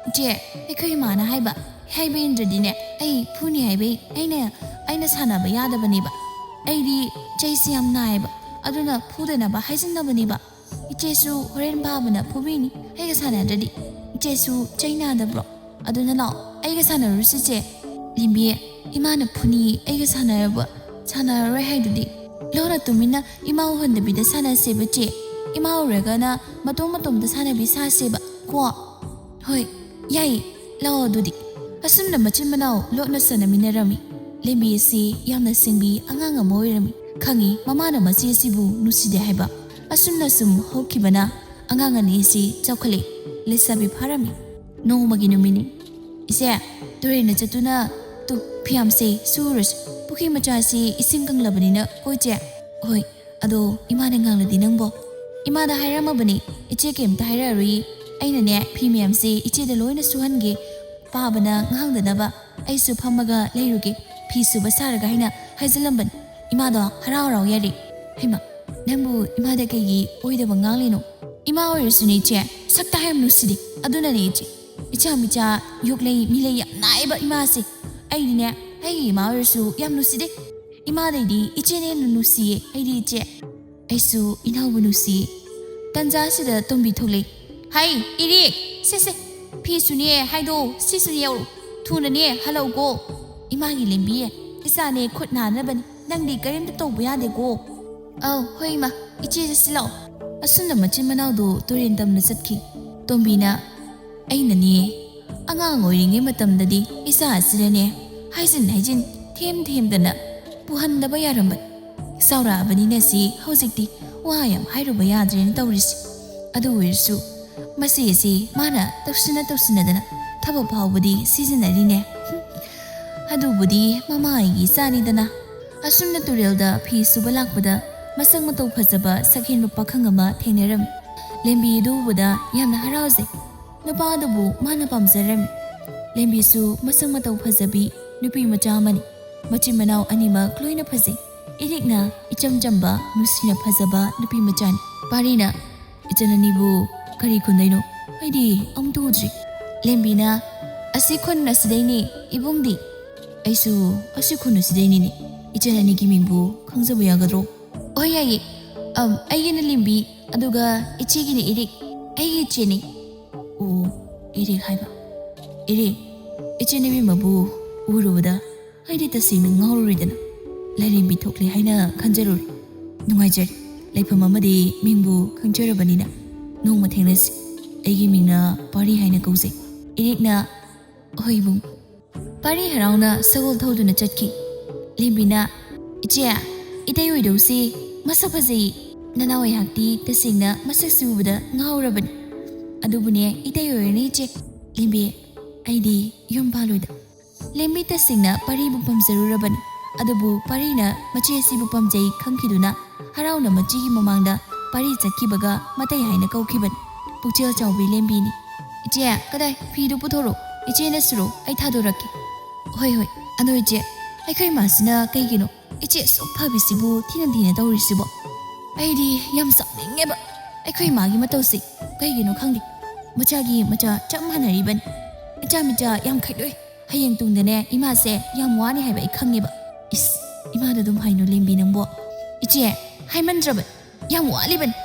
ꯏꯆꯦ, ꯑꯩꯈꯣꯏ ꯏꯃꯥꯅ ꯍꯥꯏꯕ, ꯍꯥꯏꯕ ꯏꯟꯗ꯭ꯔꯗꯤꯅꯦ, ꯑꯩ ꯐꯨꯅꯤ ꯍꯥꯏꯕꯩ ꯑꯩꯅ ꯑꯩꯅ ꯁꯥꯟꯅꯕ ꯌꯥꯗꯕꯅꯦꯕ꯫ ꯑꯩꯗꯤ ꯆꯩꯁꯦ ꯌꯥꯝ ꯅꯥꯏꯌꯦꯕ, ꯑꯗꯨꯅ ꯐꯨꯗꯅꯕ ꯍꯥꯏꯖꯟꯅꯕꯅꯦꯕ꯫ ꯏꯆꯦꯁꯨ ꯍꯣꯔꯦꯟ ꯕꯥꯕꯅ ꯐꯨꯕꯤꯅꯤ, ꯑꯩꯒ ꯁꯥꯟꯅꯗ꯭ꯔꯗꯤ꯫ ꯏꯆꯦꯁꯨ ꯆꯩ ꯅꯥꯗꯕ꯭ꯔꯣ? ꯑꯗꯨꯅ ꯂꯥꯛꯑꯣ, ꯑꯩꯒ ꯁꯥꯟꯅꯔꯨꯁꯤ ꯆꯦ꯫ ꯂꯦꯝꯕꯤ, ꯏꯃꯥꯅ ꯐꯨꯅꯤ, ꯑꯩꯒ ꯁꯥꯟꯅꯔꯕ ꯁꯥꯟꯅꯔꯔꯣꯏ ꯍꯥꯏꯗꯨꯗꯤ꯫ ꯂꯣꯟꯅ ꯇꯨꯃꯤꯟꯅ ꯏꯃꯥ ꯎꯍꯟꯗꯕꯤꯗ ꯁꯥꯟꯅꯁꯦꯕ ꯆꯦ꯫ ꯏꯃꯥ ꯎꯔꯒꯅ ꯃꯇꯣꯝ ꯃꯇꯣꯝꯗ ꯁꯥꯟꯅꯕꯤ ꯁꯥꯁꯦꯕ ꯀꯣ꯫ ꯍꯣꯏ, ꯌꯥꯏꯌꯦ, ꯂꯥꯛꯑꯣ ꯑꯗꯨꯗꯤ꯫ ꯑꯁꯨꯝꯅ ꯃꯆꯤꯟ ꯃꯅꯥꯎ ꯂꯣꯠꯅ ꯁꯥꯟꯅꯃꯤꯟꯅꯔꯝꯃꯤ꯫ ꯂꯦꯝꯕꯤ ꯑꯁꯤ ꯌꯥꯝꯅ ꯁꯤꯡꯕꯤ ꯑꯉꯥꯡ ꯑꯃ ꯑꯣꯏꯔꯝꯃꯤ꯫ ꯈꯪꯉꯤ ꯃꯃꯥꯅ ꯃꯆꯦ ꯑꯁꯤꯕꯨ ꯅꯨꯡꯁꯤꯗꯦ ꯍꯥꯏꯕ꯫ ꯑꯁꯨꯝꯅ ꯁꯨꯝ ꯍꯧꯈꯤꯕꯅ ꯑꯉꯥꯡ ꯑꯅꯤ ꯑꯁꯤ ꯆꯥꯎꯈꯠꯂꯛꯏ, ꯂꯩꯁꯥꯕꯤ ꯐꯥꯔꯝꯃꯤ꯫ ꯅꯣꯡꯃꯒꯤ ꯅꯨꯃꯤꯠꯅꯤ꯫ "ꯏꯆꯦ, ꯇꯨꯔꯦꯟꯗ ꯆꯠꯇꯨꯅ ꯇꯨ ꯐꯤꯌꯥꯝꯁꯦ ꯁꯨꯔꯨꯔꯁꯤ꯫ ꯄꯨꯈ꯭ꯔꯤ ꯃꯆꯥꯁꯤ ꯏꯁꯤꯡ ꯀꯪꯂꯕꯅꯤꯅ ꯀꯣ ꯏꯆꯦ?" "ꯍꯣꯏ, ꯑꯗꯣ ꯏꯃꯥꯅ ꯉꯥꯡꯂꯗꯤ ꯅꯪꯕꯣ?" "ꯏꯃꯥꯗ ꯍꯥꯏꯔꯝꯃꯕꯅꯤ, ꯏꯆꯦ ꯀꯩꯝꯇ ꯍꯥꯏꯔꯛꯑꯔꯣꯏꯌꯦ꯫ ꯑꯩꯅꯅꯦ ꯐꯤ ꯃꯌꯥꯝꯁꯦ ꯏꯆꯦꯗ ꯂꯣꯏꯅ ꯁꯨꯍꯟꯒꯦ꯫ ꯄꯥꯕꯅ ꯉꯥꯡꯗꯅꯕ ꯑꯩꯁꯨ ꯐꯝꯃꯒ ꯂꯩꯔꯨꯒꯦ꯫ ꯐꯤ ꯁꯨꯕ ꯁꯥꯔꯒ" ꯍꯥꯏꯅ ꯍꯥꯏꯖꯤꯜꯂꯝꯕꯅꯤ꯫ ꯏꯃꯥꯗꯣ ꯍꯔꯥꯎ ꯍꯔꯥꯎ ꯌꯥꯔꯦ꯫ "ꯍꯩꯃꯥ, ꯅꯪꯕꯨ ꯏꯃꯥꯗ ꯀꯩꯒꯤ ꯑꯣꯏꯗꯕ ꯉꯥꯡꯂꯤꯅꯣ?" "ꯏꯃꯥ ꯑꯣꯏꯔꯁꯨꯅꯦ ꯏꯆꯦ, ꯁꯛꯇ ꯌꯥꯝ ꯅꯨꯡꯁꯤꯗꯦ꯫ ꯑꯗꯨꯅꯅꯦ ꯏꯆꯦ, ꯏꯆꯥ ꯃꯤꯆꯥ ꯌꯣꯛꯂꯩ ꯃꯤꯂꯩ ꯌꯥꯝ ꯅꯥꯏꯌꯦꯕ ꯏꯃꯥꯁꯦ꯫ ꯑꯩꯗꯤꯅꯦ, ꯑꯩꯒꯤ ꯏꯃꯥ ꯑꯣꯏꯔꯁꯨ ꯌꯥꯝ ꯅꯨꯡꯁꯤꯗꯦ꯫ ꯏꯃꯥꯗꯩꯗꯤ ꯏꯆꯦꯅ ꯍꯦꯟꯅ ꯅꯨꯡꯁꯤꯌꯦ ꯑꯩꯗꯤ ꯏꯆꯦ꯫ ꯑꯩꯁꯨ ꯏꯅꯥꯎꯕꯨ ꯅꯨꯡꯁꯤꯌꯦ꯫" ꯇꯟꯖꯥꯁꯤꯗ ꯇꯣꯝꯕꯤ ꯊꯣꯛꯂꯛꯏ꯫ "ꯍꯩ, ꯏꯔꯦ, ꯁꯦ, ꯁꯦ, ꯐꯤꯁꯨꯅꯦ ꯍꯥꯏꯗꯣ, ꯁꯤꯁꯨꯅꯦ ꯌꯧꯔꯛꯎ꯫ ꯊꯨꯅꯅꯦ ꯍꯜꯂꯛꯎꯀꯣ꯫ ꯏꯃꯥꯒꯤ ꯂꯦꯝꯕꯤ, ꯏꯆꯥꯅꯦ ꯈꯨꯠ ꯅꯥꯅꯕꯅꯤ꯫ ꯅꯪꯗꯤ ꯀꯔꯤꯝꯇ ꯇꯧꯕ ꯌꯥꯗꯦꯀꯣ꯫" "ꯑꯧ, ꯍꯣꯏ ꯏꯃꯥ, ꯏꯆꯦ ꯆꯠꯁꯤ ꯂꯥꯛꯑꯣ꯫" ꯑꯁꯨꯝꯅ ꯃꯆꯤꯟ ꯃꯅꯥꯎꯗꯨ ꯇꯨꯔꯦꯟ ꯇꯝꯅ ꯆꯠꯈꯤ꯫ ꯇꯣꯝꯕꯤꯅ, "ꯑꯩꯅꯅꯦ, ꯑꯉꯥꯡ ꯑꯣꯏꯔꯤꯉꯩ ꯃꯇꯝꯗꯗꯤ ꯏꯆꯥ ꯑꯁꯤꯅꯅꯦ ꯍꯥꯏꯖꯤꯟ ꯍꯥꯏꯖꯤꯟ, ꯊꯦꯝ ꯊꯦꯝꯗꯅ ꯄꯨꯍꯟꯗꯕ ꯌꯥꯔꯝꯕꯅꯤ꯫ ꯆꯥꯎꯔꯛꯑꯕꯅꯤꯅ ꯁꯤ ꯍꯧꯖꯤꯛꯇꯤ ꯋꯥ ꯌꯥꯝ ꯍꯥꯏꯔꯨꯕ ꯌꯥꯗ꯭ꯔꯦꯅ ꯇꯧꯔꯤꯁꯦ꯫ ꯑꯗꯨ ꯑꯣꯏꯔꯁꯨ ꯃꯆꯦꯁꯤ ꯃꯥꯅ ꯇꯧꯁꯤꯟꯅ ꯇꯧꯁꯤꯟꯅꯗꯅ ꯊꯕꯛ ꯐꯥꯎꯕꯗꯤ ꯁꯤꯖꯤꯟꯅꯔꯤꯅꯦ꯫ ꯑꯗꯨꯕꯨꯗꯤ ꯃꯃꯥ ꯑꯩꯒꯤ ꯏꯆꯥꯅꯤꯗꯅ꯫" ꯑꯁꯨꯝꯅ ꯇꯨꯔꯦꯜꯗ ꯐꯤ ꯁꯨꯕ ꯂꯥꯛꯄꯗ ꯃꯁꯛ ꯃꯇꯧ ꯐꯖꯕ ꯁꯛꯍꯦꯟꯕ ꯄꯥꯈꯪ ꯑꯃ ꯊꯦꯡꯅꯔꯝꯃꯤ꯫ ꯂꯦꯝꯕꯤ ꯑꯗꯨ ꯎꯕꯗ ꯌꯥꯝꯅ ꯍꯔꯥꯎꯖꯩ꯫ ꯅꯨꯄꯥ ꯑꯗꯨꯕꯨ ꯃꯥꯅ ꯄꯥꯝꯖꯔꯝꯃꯤ꯫ ꯂꯦꯝꯕꯤꯁꯨ ꯃꯁꯛ ꯃꯇꯧ ꯐꯖꯕꯤ ꯅꯨꯄꯤ ꯃꯆꯥ ꯑꯃꯅꯤ꯫ ꯃꯆꯤꯟ ꯃꯅꯥꯎ ꯑꯅꯤꯃꯛ ꯂꯣꯏꯅ ꯐꯖꯩ꯫ ꯏꯔꯤꯛꯅ ꯏꯆꯝ ꯆꯝꯕ, ꯅꯨꯡꯁꯤꯅ ꯐꯖꯕ ꯅꯨꯄꯤ ꯃꯆꯥꯅꯤ꯫ ꯄꯥꯔꯤꯅ, "ꯏꯆꯟ ꯑꯅꯤꯕꯨ ꯀꯔꯤ ꯈꯨꯟꯗꯩꯅꯣ? ꯑꯩꯗꯤ ꯑꯃꯨꯛꯇ ꯎꯗ꯭ꯔꯤ꯫" ꯂꯦꯝꯕꯤꯅ, "ꯑꯁꯤ ꯈꯨꯟ ꯑꯁꯤꯗꯩꯅꯦ, ꯏꯕꯨꯡꯗꯤ?" ꯑꯩꯁꯨ ꯑꯁꯤ ꯈꯨꯟ ꯑꯁꯤꯗꯩꯅꯤꯅꯦ꯫ ꯏꯆꯟ ꯑꯅꯤꯒꯤ ꯃꯤꯡꯕꯨ ꯈꯪꯖꯕ ꯌꯥꯒꯗ꯭ꯔꯣ? ꯍꯣꯏ, ꯌꯥꯏꯌꯦ꯫ ꯑꯝ, ꯑꯩꯒꯤꯅ ꯂꯦꯝꯕꯤ, ꯑꯗꯨꯒ ꯏꯆꯦꯒꯤꯅ ꯏꯔꯤꯛ꯫ ꯑꯩꯒꯤ ꯏꯆꯦꯅꯤ꯫ ꯑꯣ, ꯏꯔꯤꯛ ꯍꯥꯏꯕ꯫ ꯏꯔꯤꯛ, ꯏꯆꯦ ꯅꯕꯦꯝꯃꯕꯨ ꯎꯔꯨꯕꯗ ꯑꯩꯗꯤ ꯇꯁꯦꯡꯅ ꯉꯥꯎꯔꯨꯔꯦꯗꯅ꯫ ꯂꯥꯏꯔꯦꯝꯕꯤ ꯊꯣꯛꯂꯦ ꯍꯥꯏꯅ ꯈꯟꯖꯔꯨꯔꯦ꯫ ꯅꯨꯡꯉꯥꯏꯖꯔꯦ꯫ ꯂꯩꯐꯝ ꯑꯃꯗꯤ ꯃꯤꯡꯕꯨ ꯈꯪꯖꯔꯕꯅꯤꯅ ꯅꯣꯡꯃ ꯊꯦꯡꯅꯁꯤ꯫ ꯑꯩꯒꯤ ꯃꯤꯡꯅ ꯄꯥꯔꯤ ꯍꯥꯏꯅ ꯀꯧꯖꯩ꯫ ꯏꯔꯤꯛꯅ, ꯍꯣꯏ ꯏꯕꯨꯡ꯫ ꯄꯥꯔꯤ ꯍꯔꯥꯎꯅ ꯁꯒꯣꯜ ꯊꯧꯗꯨꯅ ꯆꯠꯈꯤ꯫ ꯂꯦꯝꯕꯤꯅ, "ꯏꯆꯦ, ꯏꯇꯩ ꯑꯣꯏꯗꯧꯁꯤ ꯃꯁꯛ ꯐꯖꯩ꯫ ꯅꯅꯥꯎ ꯑꯩꯍꯥꯛꯇꯤ ꯇꯁꯦꯡꯅ ꯃꯁꯛꯁꯤ ꯎꯕꯗ ꯉꯥꯎꯔꯕꯅꯤ꯫ ꯑꯗꯨꯕꯨꯅꯦ, ꯏꯇꯩ ꯑꯣꯏꯔꯅꯤ ꯏꯆꯦ꯫ ꯂꯦꯝꯕꯤ, ꯑꯩꯗꯤ ꯌꯨꯝ ꯄꯥꯜꯂꯣꯏꯗ꯫" ꯂꯦꯝꯕꯤ ꯇꯁꯦꯡꯅ ꯄꯥꯔꯤꯕꯨ ꯄꯥꯝꯖꯔꯨꯔꯕꯅꯤ꯫ ꯑꯗꯨꯕꯨ ꯄꯥꯔꯤꯅ ꯃꯆꯦ ꯑꯁꯤꯕꯨ ꯄꯥꯝꯖꯩ ꯈꯪꯈꯤꯗꯨꯅ ꯍꯔꯥꯎꯅ ꯃꯆꯦꯒꯤ ꯃꯃꯥꯡꯗ ꯄꯥꯔꯤ ꯆꯠꯈꯤꯕꯒ ꯃꯇꯩ ꯍꯥꯏꯅ ꯀꯧꯈꯤꯕꯅꯤ꯫ ꯄꯨꯛꯆꯦꯜ ꯆꯥꯎꯕꯤ ꯂꯦꯝꯕꯤꯅꯤ꯫ "ꯏꯆꯦ, ꯀꯗꯥꯏ? ꯐꯤꯗꯨ ꯄꯨꯊꯣꯔꯛꯑꯣ꯫ ꯏꯆꯦꯅ ꯁꯨꯔꯣ, ꯑꯩ ꯊꯥꯗꯣꯔꯛꯀꯦ꯫" "ꯍꯣꯏ, ꯍꯣꯏ꯫ ꯑꯗꯣ ꯏꯆꯦ, ꯑꯩꯈꯣꯏ ꯏꯃꯥꯁꯤꯅ ꯀꯩꯒꯤꯅꯣ ꯏꯆꯦ ꯑꯁꯨꯛ ꯐꯕꯤꯁꯤꯕꯨ ꯊꯤꯅ ꯊꯤꯅ ꯇꯧꯔꯤꯁꯤꯕꯣ? ꯑꯩꯗꯤ ꯌꯥꯝ ꯁꯥꯎꯅꯤꯡꯉꯦꯕ ꯑꯩꯈꯣꯏ ꯏꯃꯥꯒꯤ ꯃꯇꯧꯁꯦ꯫ ꯀꯩꯒꯤꯅꯣ ꯈꯪꯗꯦ꯫ ꯃꯆꯥꯒꯤ ꯃꯆꯥ ꯆꯞ ꯃꯥꯟꯅꯔꯤꯕꯅꯤ꯫ ꯏꯆꯥ ꯃꯤꯆꯥ ꯌꯥꯝ ꯈꯥꯏꯗꯣꯛꯏ꯫ ꯍꯌꯦꯡ ꯇꯨꯡꯗꯅꯦ ꯏꯃꯥꯁꯦ ꯌꯥꯝ ꯋꯥꯅꯤ ꯍꯥꯏꯕ ꯑꯩ ꯈꯪꯉꯦꯕ꯫" "ꯏꯁ, ꯏꯃꯥꯗ ꯑꯗꯨꯝ ꯍꯥꯏꯅꯣ ꯂꯦꯝꯕꯤ ꯅꯪꯕꯣ꯫" "ꯏꯆꯦ, ꯍꯥꯏꯃꯟꯗ꯭ꯔꯕ, ꯌꯥꯝ ꯋꯥꯠꯂꯤꯕꯅꯤ꯫"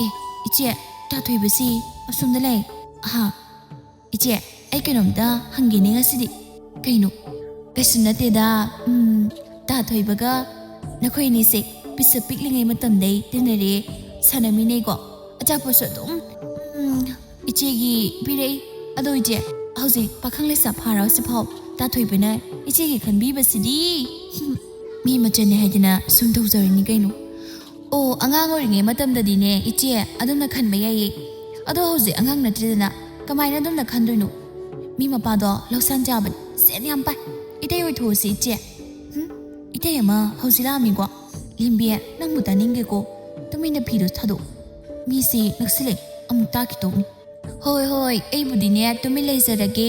"ꯑꯦ, ꯏꯆꯦ, ꯇꯥꯊꯣꯏꯕꯁꯤ ꯑꯁꯣꯝꯗ ꯂꯩ꯫" "ꯑꯍꯥ, ꯏꯆꯦ, ꯑꯩ ꯀꯩꯅꯣꯝꯇ ꯍꯪꯒꯦꯅꯦ ꯉꯁꯤꯗꯤ꯫" "ꯀꯩꯅꯣ?" "ꯀꯩꯁꯨ ꯅꯠꯇꯦꯗ, ꯎꯝ, ꯇꯥꯊꯣꯏꯕꯒ ꯅꯈꯣꯏ ꯑꯅꯤꯁꯦ ꯄꯤꯁꯛ ꯄꯤꯛꯂꯤꯉꯩ ꯃꯇꯝꯗꯩ ꯇꯤꯟꯅꯔꯦ, ꯁꯥꯟꯅꯃꯤꯟꯅꯩꯀꯣ, ꯑꯆꯥꯄꯣꯠꯁꯨ ꯑꯗꯨꯝ, ꯎꯝ, ꯏꯆꯦꯒꯤ ꯄꯤꯔꯛꯏ꯫ ꯑꯗꯣ ꯏꯆꯦ, ꯍꯧꯖꯤꯛ ꯄꯥꯈꯪ ꯂꯩꯁꯥ ꯐꯥꯔꯁꯤꯐꯥꯎ ꯇꯥꯊꯣꯏꯕꯅ ꯏꯆꯦꯒꯤ ꯈꯟꯕꯤꯕꯁꯤꯗꯤ, ꯍꯨꯝ, ꯃꯤ ꯃꯆꯟꯅꯦ ꯍꯥꯏꯗꯅ ꯁꯨꯝ ꯇꯧꯖꯔꯤꯅꯤ ꯀꯩꯅꯣ꯫" "ꯑꯣ, ꯑꯉꯥꯡ ꯑꯣꯏꯔꯤꯉꯩ ꯃꯇꯝꯗꯗꯤꯅꯦ ꯏꯆꯦ, ꯑꯗꯨꯝꯅ ꯈꯟꯕ ꯌꯥꯏꯌꯦ꯫ ꯑꯗꯣ ꯍꯧꯖꯤꯛ ꯑꯉꯥꯡ ꯅꯠꯇ꯭ꯔꯦꯗꯅ, ꯀꯃꯥꯏꯅ ꯑꯗꯨꯝꯅ ꯈꯟꯗꯣꯏꯅꯣ? ꯃꯤ ꯃꯄꯥꯗꯣ ꯂꯧꯁꯥꯟ ꯆꯥꯕꯅꯤ, ꯁꯦꯟ ꯌꯥꯝ ꯄꯥꯏ꯫ ꯏꯇꯩ ꯑꯣꯏꯊꯣꯛꯑꯁꯤ ꯏꯆꯦ꯫" "ꯍꯨꯝ, ꯏꯇꯩ ꯑꯃ ꯍꯧꯖꯤꯛ ꯂꯥꯛꯑꯝꯃꯤꯀꯣ꯫ ꯂꯦꯝꯕꯤ, ꯅꯪꯕꯨ ꯇꯥꯅꯤꯡꯗꯦꯀꯣ꯫ ꯇꯨꯃꯤꯟꯅ ꯐꯤꯗꯣ ꯊꯥꯗꯣꯛꯑꯣ꯫ ꯃꯤꯁꯤ ꯅꯛꯁꯤꯜꯂꯦ, ꯑꯃꯨꯛ ꯇꯥꯈꯤꯗꯧꯅꯤ꯫" "ꯍꯣꯏ, ꯍꯣꯏ, ꯑꯩꯕꯨꯗꯤꯅꯦ ꯇꯨꯃꯤꯟ ꯂꯩꯖꯔꯒꯦ꯫"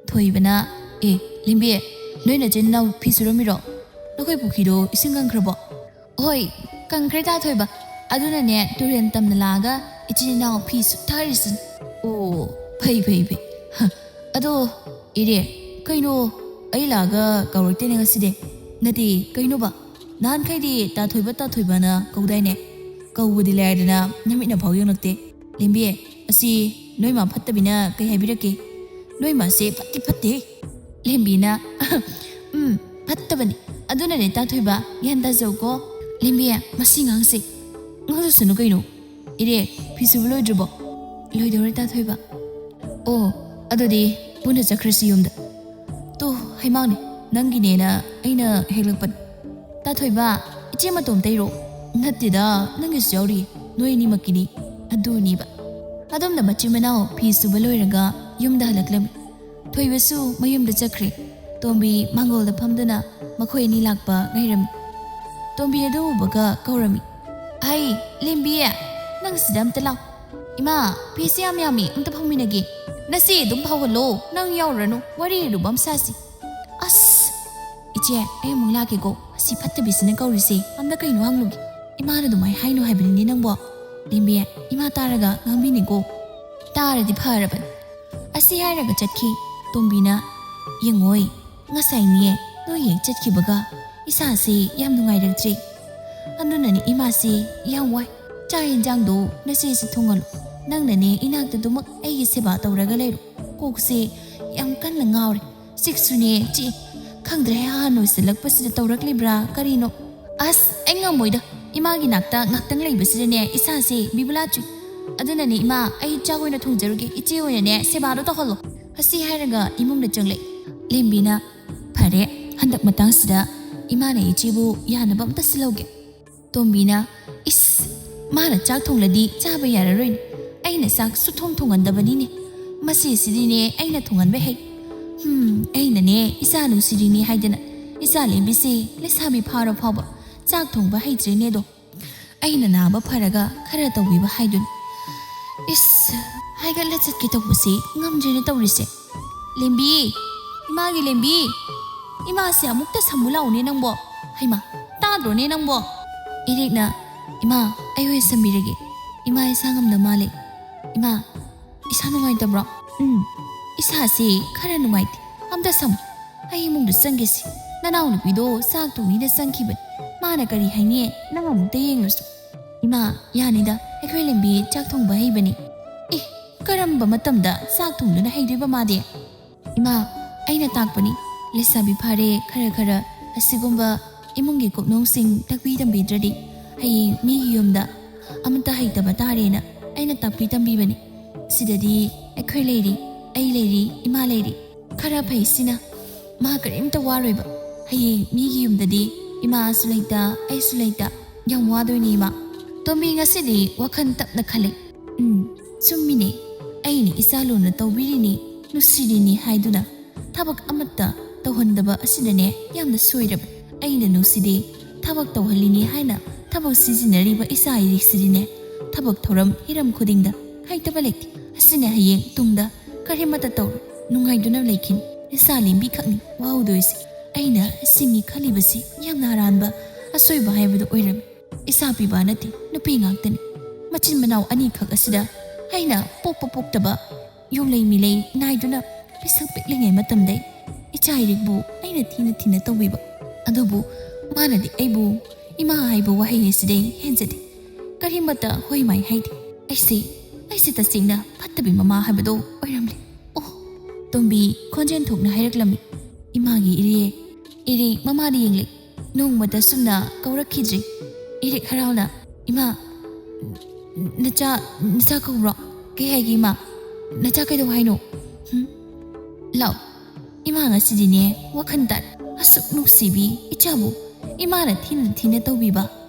ꯊꯣꯏꯕꯅ, "ꯑꯦ, ꯂꯦꯝꯕꯤ, ꯅꯣꯏ ꯅꯆꯤꯟ ꯅꯅꯥꯎ ꯐꯤ ꯁꯨꯔꯝꯃꯤꯔꯣ? ꯅꯈꯣꯏ ꯄꯨꯈ꯭ꯔꯤꯗꯣ ꯏꯁꯤꯡ ꯀꯪꯈ꯭ꯔꯕꯣ?" "ꯍꯣꯏ, ꯀꯪꯈ꯭ꯔꯦ ꯇꯥ ꯊꯣꯏꯕ꯫ ꯑꯗꯨꯅꯅꯦ ꯇꯨꯔꯦꯟ ꯇꯝꯅ ꯂꯥꯛꯑꯒ ꯏꯆꯤꯟ ꯏꯅꯥꯎ ꯐꯤ ꯁꯨꯊꯔꯤꯁꯤꯅꯤ꯫" "ꯑꯣ, ꯐꯩ, ꯐꯩ, ꯐꯩ꯫ ꯍ, ꯑꯗꯣ ꯏꯔꯦ, ꯀꯩꯅꯣ ꯑꯩ ꯂꯥꯛꯑꯒ ꯀꯧꯔꯛꯇꯦꯅꯦ ꯉꯁꯤꯗꯤ꯫ ꯅꯠꯇꯦ, ꯀꯩꯅꯣꯕ? ꯅꯍꯥꯟꯈꯩꯗꯤ ꯇꯥꯊꯣꯏꯕ, ꯇꯥꯊꯣꯏꯕꯅ ꯀꯧꯗꯥꯏꯅꯦ? ꯀꯧꯕꯗꯤ ꯂꯥꯏꯔꯗꯅ ꯅꯃꯤꯠꯅꯐꯥꯎ ꯌꯦꯡꯂꯛꯇꯦ꯫ ꯂꯦꯝꯕꯤ, ꯑꯁꯤ ꯅꯣꯏ ꯃꯥ ꯐꯠꯇꯕꯤꯅ ꯀꯩ ꯍꯥꯏꯕꯤꯔꯛꯀꯦ? ꯅꯣꯏ ꯃꯥꯁꯦ ꯐꯠꯇꯤ ꯐꯠꯇꯦ꯫ ꯂꯦꯝꯕꯤꯅ, "ꯎꯝ, ꯐꯠꯇꯕꯅꯤ꯫ ꯑꯗꯨꯅꯅꯦ ꯇꯥꯊꯣꯏꯕ, ꯒ꯭ꯌꯥꯟ ꯇꯥꯖꯧꯀꯣ꯫" "ꯂꯦꯝꯕꯤ, ꯃꯁꯤ ꯉꯥꯡꯁꯦ ꯉꯥꯡꯖꯁꯅꯨ ꯀꯩꯅꯣ꯫" "ꯏꯔꯦ, ꯐꯤ ꯁꯨꯕ ꯂꯣꯏꯗ꯭ꯔꯤꯕꯣ?" "ꯂꯣꯏꯗꯧꯔꯦ ꯇꯥꯊꯣꯏꯕ꯫" "ꯑꯣ, ꯑꯗꯨꯗꯤ ꯄꯨꯟꯅ ꯆꯠꯈ꯭ꯔꯁꯤ ꯌꯨꯝꯗ꯫" "ꯇꯣ, ꯍꯩꯃꯥꯡꯅꯦ, ꯅꯪꯒꯤꯅꯦꯅ ꯑꯩꯅ ꯍꯦꯛꯂꯛꯄꯅꯤ꯫" "ꯇꯥꯊꯣꯏꯕ, ꯏꯆꯦ ꯃꯇꯣꯝꯇꯩꯔꯣ?" "ꯅꯠꯇꯦꯗ, ꯅꯪꯒꯤꯁꯨ ꯌꯥꯎꯔꯤ, ꯅꯣꯏ ꯑꯅꯤꯃꯛꯀꯤꯅꯤ꯫" ꯑꯗꯨꯅꯦꯕ꯫ ꯑꯗꯣꯝꯗ ꯃꯆꯤꯟ ꯃꯅꯥꯎ ꯐꯤ ꯁꯨꯕ ꯂꯣꯏꯔꯒ ꯌꯨꯝꯗ ꯍꯜꯂꯛꯂꯝꯃꯤ꯫ ꯊꯣꯏꯕꯁꯨ ꯃꯌꯨꯝꯗ ꯆꯠꯈ꯭ꯔꯦ꯫ ꯇꯣꯝꯕꯤ ꯃꯥꯡꯒꯣꯜꯗ ꯐꯝꯗꯨꯅ ꯃꯈꯣꯏ ꯑꯅꯤ ꯂꯥꯛꯄ ꯉꯥꯏꯔꯝꯃꯤ꯫ ꯇꯣꯝꯕꯤ ꯑꯗꯨ ꯎꯕꯒ ꯀꯧꯔꯝꯃꯤ꯫ "ꯍꯩ, ꯂꯦꯝꯕꯤ, ꯅꯪ ꯁꯤꯗ ꯑꯝꯇ ꯂꯥꯛ꯫" "ꯏꯃꯥ, ꯐꯤꯁꯦ ꯌꯥꯝ ꯌꯥꯝꯃꯤ, ꯑꯝꯇ ꯐꯥꯎꯃꯤꯟꯅꯒꯦ꯫" "ꯅꯆꯦ ꯑꯗꯨꯝ ꯐꯥꯎꯍꯜꯂꯣ, ꯅꯪ ꯌꯥꯎꯔꯨꯔꯅꯨ, ꯋꯥꯔꯤ ꯂꯨꯕ ꯑꯃ ꯁꯥꯁꯤ꯫" "ꯑꯁ, ꯏꯆꯦ, ꯑꯩ ꯑꯃꯨꯛ ꯂꯥꯛꯀꯦꯀꯣ, ꯑꯁꯤ ꯐꯠꯇꯕꯤꯁꯤꯅ ꯀꯧꯔꯤꯁꯦ, ꯑꯝꯇ ꯀꯩꯅꯣ ꯍꯪꯂꯨꯒꯦ꯫" "ꯏꯃꯥꯅ ꯑꯗꯨꯃꯥꯏꯅ ꯍꯥꯏꯅꯨ ꯍꯥꯏꯕꯅꯤꯅꯦ ꯅꯪꯕꯣ꯫" "ꯂꯦꯝꯕꯤ, ꯏꯃꯥ ꯇꯥꯔꯒ ꯉꯥꯡꯕꯤꯅꯤꯀꯣ꯫" "ꯇꯥꯔꯗꯤ ꯐꯔꯕꯅꯤ꯫" ꯑꯁꯤ ꯍꯥꯏꯔꯒ ꯆꯠꯈꯤ꯫ ꯇꯣꯝꯕꯤꯅ, "ꯌꯦꯡꯉꯣꯏ, ꯉꯁꯥꯏꯅꯦ ꯅꯣꯏ ꯍꯦꯛ ꯆꯠꯈꯤꯕꯒ ꯏꯁꯥꯁꯦ ꯌꯥꯝ ꯅꯨꯡꯉꯥꯏꯔꯛꯇ꯭ꯔꯦ꯫ ꯑꯗꯨꯅꯅꯦ ꯏꯃꯥꯁꯦ ꯌꯥꯝ ꯋꯥꯏ꯫ ꯆꯥꯛ ꯌꯦꯟꯖꯥꯡꯗꯣ ꯅꯆꯦꯁꯤ ꯊꯣꯡꯍꯜꯂꯨ꯫ ꯅꯪꯅꯅꯦ ꯏꯅꯥꯛꯇ ꯑꯗꯨꯃꯛ ꯑꯩꯒꯤ ꯁꯦꯕꯥ ꯇꯧꯔꯒ ꯂꯩꯔꯣ꯫ ꯀꯣꯛꯁꯦ ꯌꯥꯝ ꯀꯟꯅ ꯉꯥꯎꯔꯦ꯫ ꯆꯤꯛꯁꯨꯅꯦ ꯆꯤꯛꯏ꯫ ꯈꯪꯗ꯭ꯔꯦ, ꯑꯍꯟ ꯑꯣꯏꯁꯤꯜꯂꯛꯄꯁꯤꯗ ꯇꯧꯔꯛꯂꯤꯕ꯭ꯔꯥ ꯀꯔꯤꯅꯣ꯫ ꯑꯁ, ꯑꯩ ꯉꯝꯃꯣꯏꯗ꯫ ꯏꯃꯥꯒꯤ ꯅꯥꯛꯇ ꯉꯥꯛꯇꯪ ꯂꯩꯕꯁꯤꯗꯅꯦ ꯏꯁꯥꯁꯦ ꯕꯤꯕꯨꯂꯥ ꯆꯨꯏ꯫ ꯑꯗꯨꯅꯅꯦ ꯏꯃꯥ, ꯑꯩ ꯆꯥꯛ ꯑꯣꯏꯅ ꯊꯣꯡꯖꯔꯨꯒꯦ꯫ ꯏꯆꯦ ꯑꯣꯏꯅꯅꯦ ꯁꯦꯕꯥꯗꯣ ꯇꯧꯍꯜꯂꯣ꯫" ꯑꯁꯤ ꯍꯥꯏꯔꯒ ꯏꯃꯨꯡꯗ ꯆꯪꯂꯛꯏ꯫ ꯂꯦꯝꯕꯤꯅ, "ꯐꯔꯦ, ꯍꯟꯗꯛ ꯃꯇꯥꯡꯁꯤꯗ ꯏꯃꯥꯅ ꯏꯆꯦꯕꯨ ꯌꯥꯅꯕ ꯑꯝꯇ ꯁꯤꯜꯍꯧꯒꯦ꯫" ꯇꯣꯝꯕꯤꯅ, "ꯏꯁ, ꯃꯥꯅ ꯆꯥꯛ ꯊꯣꯡꯂꯗꯤ ꯆꯥꯕ ꯌꯥꯔꯔꯣꯏꯅꯦ꯫ ꯑꯩꯅ ꯆꯥꯛ ꯁꯨꯊꯣꯡ ꯊꯣꯡꯍꯟꯗꯕꯅꯤꯅꯦ꯫ ꯃꯁꯤꯁꯤꯗꯤꯅꯦ ꯑꯩꯅ ꯊꯣꯡꯍꯟꯕ ꯍꯩ꯫ ꯍꯝ, ꯑꯩꯅꯅꯦ ꯏꯆꯥ ꯅꯨꯡꯁꯤꯔꯤꯅꯤ ꯍꯥꯏꯗꯅ ꯏꯆꯥ ꯂꯦꯝꯕꯤꯁꯦ ꯂꯩꯁꯥꯕꯤ ꯐꯥꯔ ꯐꯥꯎꯕ ꯆꯥꯛ ꯊꯣꯡꯕ ꯍꯩꯇ꯭ꯔꯦꯅꯦꯗꯣ꯫ ꯑꯩꯅ ꯅꯥꯕ ꯐꯔꯒ ꯈꯔ ꯇꯧꯕꯤꯕ ꯍꯥꯏꯗꯨꯅꯤ꯫" "ꯏꯁ!" ꯍꯥꯏꯒꯠꯂ ꯆꯠꯀꯦ ꯇꯧꯕꯁꯤ ꯉꯝꯗ꯭ꯔꯦꯅꯦ ꯇꯧꯔꯤꯁꯦ꯫ "ꯂꯦꯝꯕꯤ! ꯏꯃꯥꯒꯤ ꯂꯦꯝꯕꯤ! ꯏꯃꯥꯁꯦ ꯑꯃꯨꯛꯇ ꯁꯝꯃꯨ ꯂꯥꯛꯎꯅꯦ ꯅꯪꯕꯣ꯫ ꯍꯩꯃꯥ, ꯇꯥꯗ꯭ꯔꯣꯅꯦ ꯅꯪꯕꯣ?" ꯏꯔꯦꯛꯅ, "ꯏꯃꯥ, ꯑꯩ ꯑꯣꯏꯅ ꯁꯝꯕꯤꯔꯒꯦ꯫ ꯏꯃꯥ ꯏꯁꯥ ꯉꯝꯗ ꯃꯥꯜꯂꯦ꯫ ꯏꯃꯥ, ꯏꯁꯥ ꯅꯨꯡꯉꯥꯏꯇꯕ꯭ꯔꯣ?" "ꯎꯝ, ꯏꯁꯥꯁꯦ ꯈꯔ ꯅꯨꯡꯉꯥꯏꯇꯦ꯫ ꯑꯝꯇ ꯁꯝꯃꯨ꯫" ꯑꯩ ꯏꯃꯨꯡꯗ ꯆꯪꯒꯦꯁꯤ꯫ ꯅꯅꯥꯎꯅꯨꯄꯤꯗꯣ ꯆꯥꯛ ꯊꯣꯡꯅꯤꯅ ꯆꯪꯈꯤꯕꯅꯤ꯫ ꯃꯥꯅ ꯀꯔꯤ ꯍꯥꯏꯅꯤ? ꯅꯪ ꯑꯃꯨꯛꯇ ꯌꯦꯡꯂꯨꯁꯨ꯫ ꯏꯃꯥ, ꯌꯥꯅꯤꯗ, ꯑꯩꯈꯣꯏ ꯂꯦꯝꯕꯤ ꯆꯥꯛ ꯊꯣꯡꯕ ꯍꯩꯕꯅꯤ꯫ ꯑꯦ, ꯀꯔꯝꯕ ꯃꯇꯝꯗ ꯆꯥꯛ ꯊꯣꯡꯗꯨꯅ ꯍꯩꯗꯣꯏꯕ ꯃꯥꯗꯤ? ꯏꯃꯥ, ꯑꯩꯅ ꯇꯥꯛꯄꯅꯤ꯫ ꯂꯩꯁꯥꯕꯤ ꯐꯥꯔꯦ, ꯈꯔ ꯈꯔ ꯑꯁꯤꯒꯨꯝꯕ ꯏꯃꯨꯡꯒꯤ ꯀꯨꯞꯅꯣꯝꯁꯤꯡ ꯇꯥꯛꯄꯤ ꯇꯝꯕꯤꯗ꯭ꯔꯗꯤ ꯍꯌꯦꯡ ꯃꯤꯒꯤ ꯌꯨꯝꯗ ꯑꯃꯠꯇ ꯍꯩꯇꯕ ꯇꯥꯔꯦꯅ ꯑꯩꯅ ꯇꯥꯛꯄꯤ ꯇꯝꯕꯤꯕꯅꯤ꯫ ꯁꯤꯗꯗꯤ ꯑꯩꯈꯣꯏ ꯂꯩꯔꯤ, ꯑꯩ ꯂꯩꯔꯤ, ꯏꯃꯥ ꯂꯩꯔꯤ꯫ ꯈꯔ ꯐꯩ ꯁꯤꯅ꯫ ꯃꯥ ꯀꯔꯤꯝꯇ ꯋꯥꯔꯣꯏꯕ꯫ ꯍꯌꯦꯡ ꯃꯤꯒꯤ ꯌꯨꯝꯗꯗꯤ ꯏꯃꯥꯁꯨ ꯂꯩꯇ, ꯑꯩꯁꯨ ꯂꯩꯇ꯫ ꯌꯥꯝ ꯋꯥꯗꯣꯏꯅꯦ ꯏꯃꯥ꯫ ꯇꯣꯝꯕꯤ ꯉꯁꯤꯗꯤ ꯋꯥꯈꯜ ꯇꯞꯅ ꯈꯜꯂꯦ꯫ ꯎꯝ, ꯆꯨꯝꯃꯤꯅꯦ꯫ ꯑꯩꯅ ꯏꯆꯥ ꯂꯨꯅ ꯇꯧꯕꯤꯔꯤꯅꯤ, ꯅꯨꯡꯁꯤꯔꯤꯅꯤ ꯍꯥꯏꯗꯨꯅ ꯊꯕꯛ ꯑꯃꯠꯇ ꯇꯧꯍꯟꯗꯕ ꯑꯁꯤꯗꯅꯦ ꯌꯥꯝꯅ ꯁꯣꯏꯔꯕ꯫ ꯑꯩꯅ ꯅꯨꯡꯁꯤꯗꯦ, ꯊꯕꯛ ꯇꯧꯍꯜꯂꯤꯅꯤ ꯍꯥꯏꯅ ꯊꯕꯛ ꯁꯤꯖꯤꯟꯅꯔꯤꯕ ꯏꯆꯥ ꯏꯔꯤꯛꯁꯤꯗꯤꯅꯦ ꯊꯕꯛ ꯊꯧꯔꯝ ꯍꯤꯔꯝ ꯈꯨꯗꯤꯡꯗ ꯍꯩꯇꯕ ꯂꯩꯇꯦ꯫ ꯑꯁꯤꯅ ꯍꯌꯦꯡ ꯇꯨꯡꯗ ꯀꯔꯤꯃꯠꯇ ꯇꯧꯔꯣꯏ, ꯅꯨꯡꯉꯥꯏꯗꯨꯅ ꯂꯩꯈꯤꯅꯤ꯫ ꯏꯆꯥ ꯂꯦꯝꯕꯤ ꯈꯛꯅꯤ ꯋꯥꯍꯧꯗꯣꯏꯁꯦ꯫ ꯑꯩꯅ ꯁꯤꯡꯉꯤ ꯈꯜꯂꯤꯕꯁꯤ ꯌꯥꯝꯅ ꯑꯔꯥꯟꯕ ꯑꯁꯣꯏꯕ ꯍꯥꯏꯕꯗꯨ ꯑꯣꯏꯔꯝꯃꯤ꯫ ꯏꯆꯥ ꯄꯤꯕ ꯅꯠꯇꯦ, ꯅꯨꯄꯤ ꯉꯥꯛꯇꯅꯤ꯫ ꯃꯆꯤꯟ ꯃꯅꯥꯎ ꯑꯅꯤꯈꯛ ꯑꯁꯤꯗ ꯑꯩꯅ ꯄꯣꯛꯄ ꯄꯣꯛꯇꯕ, ꯌꯣꯡꯂꯩ ꯃꯤꯂꯩ ꯅꯥꯏꯗꯨꯅ ꯄꯤꯁꯛ ꯄꯤꯛꯂꯤꯉꯩ ꯃꯇꯝꯗꯩ ꯏꯆꯥ ꯏꯔꯤꯛꯄꯨ ꯑꯩꯅ ꯊꯤꯅ ꯊꯤꯅ ꯇꯧꯕꯤꯕ꯫ ꯑꯗꯨꯕꯨ ꯃꯥꯅꯗꯤ ꯑꯩꯕꯨ ꯏꯃꯥ ꯍꯥꯏꯕ ꯋꯥꯍꯩ ꯑꯁꯤꯗꯩ ꯍꯦꯟꯖꯗꯦ꯫ ꯀꯔꯤꯃꯠꯇ ꯍꯣꯏ ꯃꯥꯏ ꯍꯥꯏꯗꯦ꯫ ꯑꯩꯁꯦ, ꯑꯩꯁꯦ ꯇꯁꯦꯡꯅ ꯐꯠꯇꯕꯤ ꯃꯃꯥ ꯍꯥꯏꯕꯗꯣ ꯑꯣꯏꯔꯝꯂꯦ꯫ ꯑꯣ, ꯇꯣꯝꯕꯤ ꯈꯣꯟꯖꯦꯜ ꯊꯣꯛꯅ ꯍꯥꯏꯔꯛꯂꯝꯃꯤ꯫ ꯏꯃꯥꯒꯤ ꯏꯔꯦ, ꯏꯔꯦ ꯃꯃꯥꯗ ꯌꯦꯡꯂꯤ꯫ ꯅꯣꯡꯃꯇ ꯁꯨꯝꯅ ꯀꯧꯔꯛꯈꯤꯗ꯭ꯔꯤ꯫ ꯏꯔꯤꯛ ꯍꯔꯥꯎꯅ, "ꯏꯃꯥ, ꯅꯆꯥ, ꯅꯆꯥ ꯀꯧꯕ꯭ꯔꯣ? ꯀꯩ ꯍꯥꯏꯒꯦ ꯏꯃꯥ? ꯅꯆꯥ ꯀꯩꯗꯧ ꯍꯥꯏꯅꯣ? ꯍꯨꯝ? ꯂꯥꯛꯑꯣ, ꯏꯃꯥ ꯉꯁꯤꯗꯤꯅꯦ ꯋꯥꯈꯜ ꯇꯥꯔꯦ꯫ ꯑꯁꯨꯛ ꯅꯨꯡꯁꯤꯕꯤ ꯏꯆꯥꯕꯨ ꯏꯃꯥꯅ ꯊꯤꯅ ꯊꯤꯅ ꯇꯧꯕꯤꯕ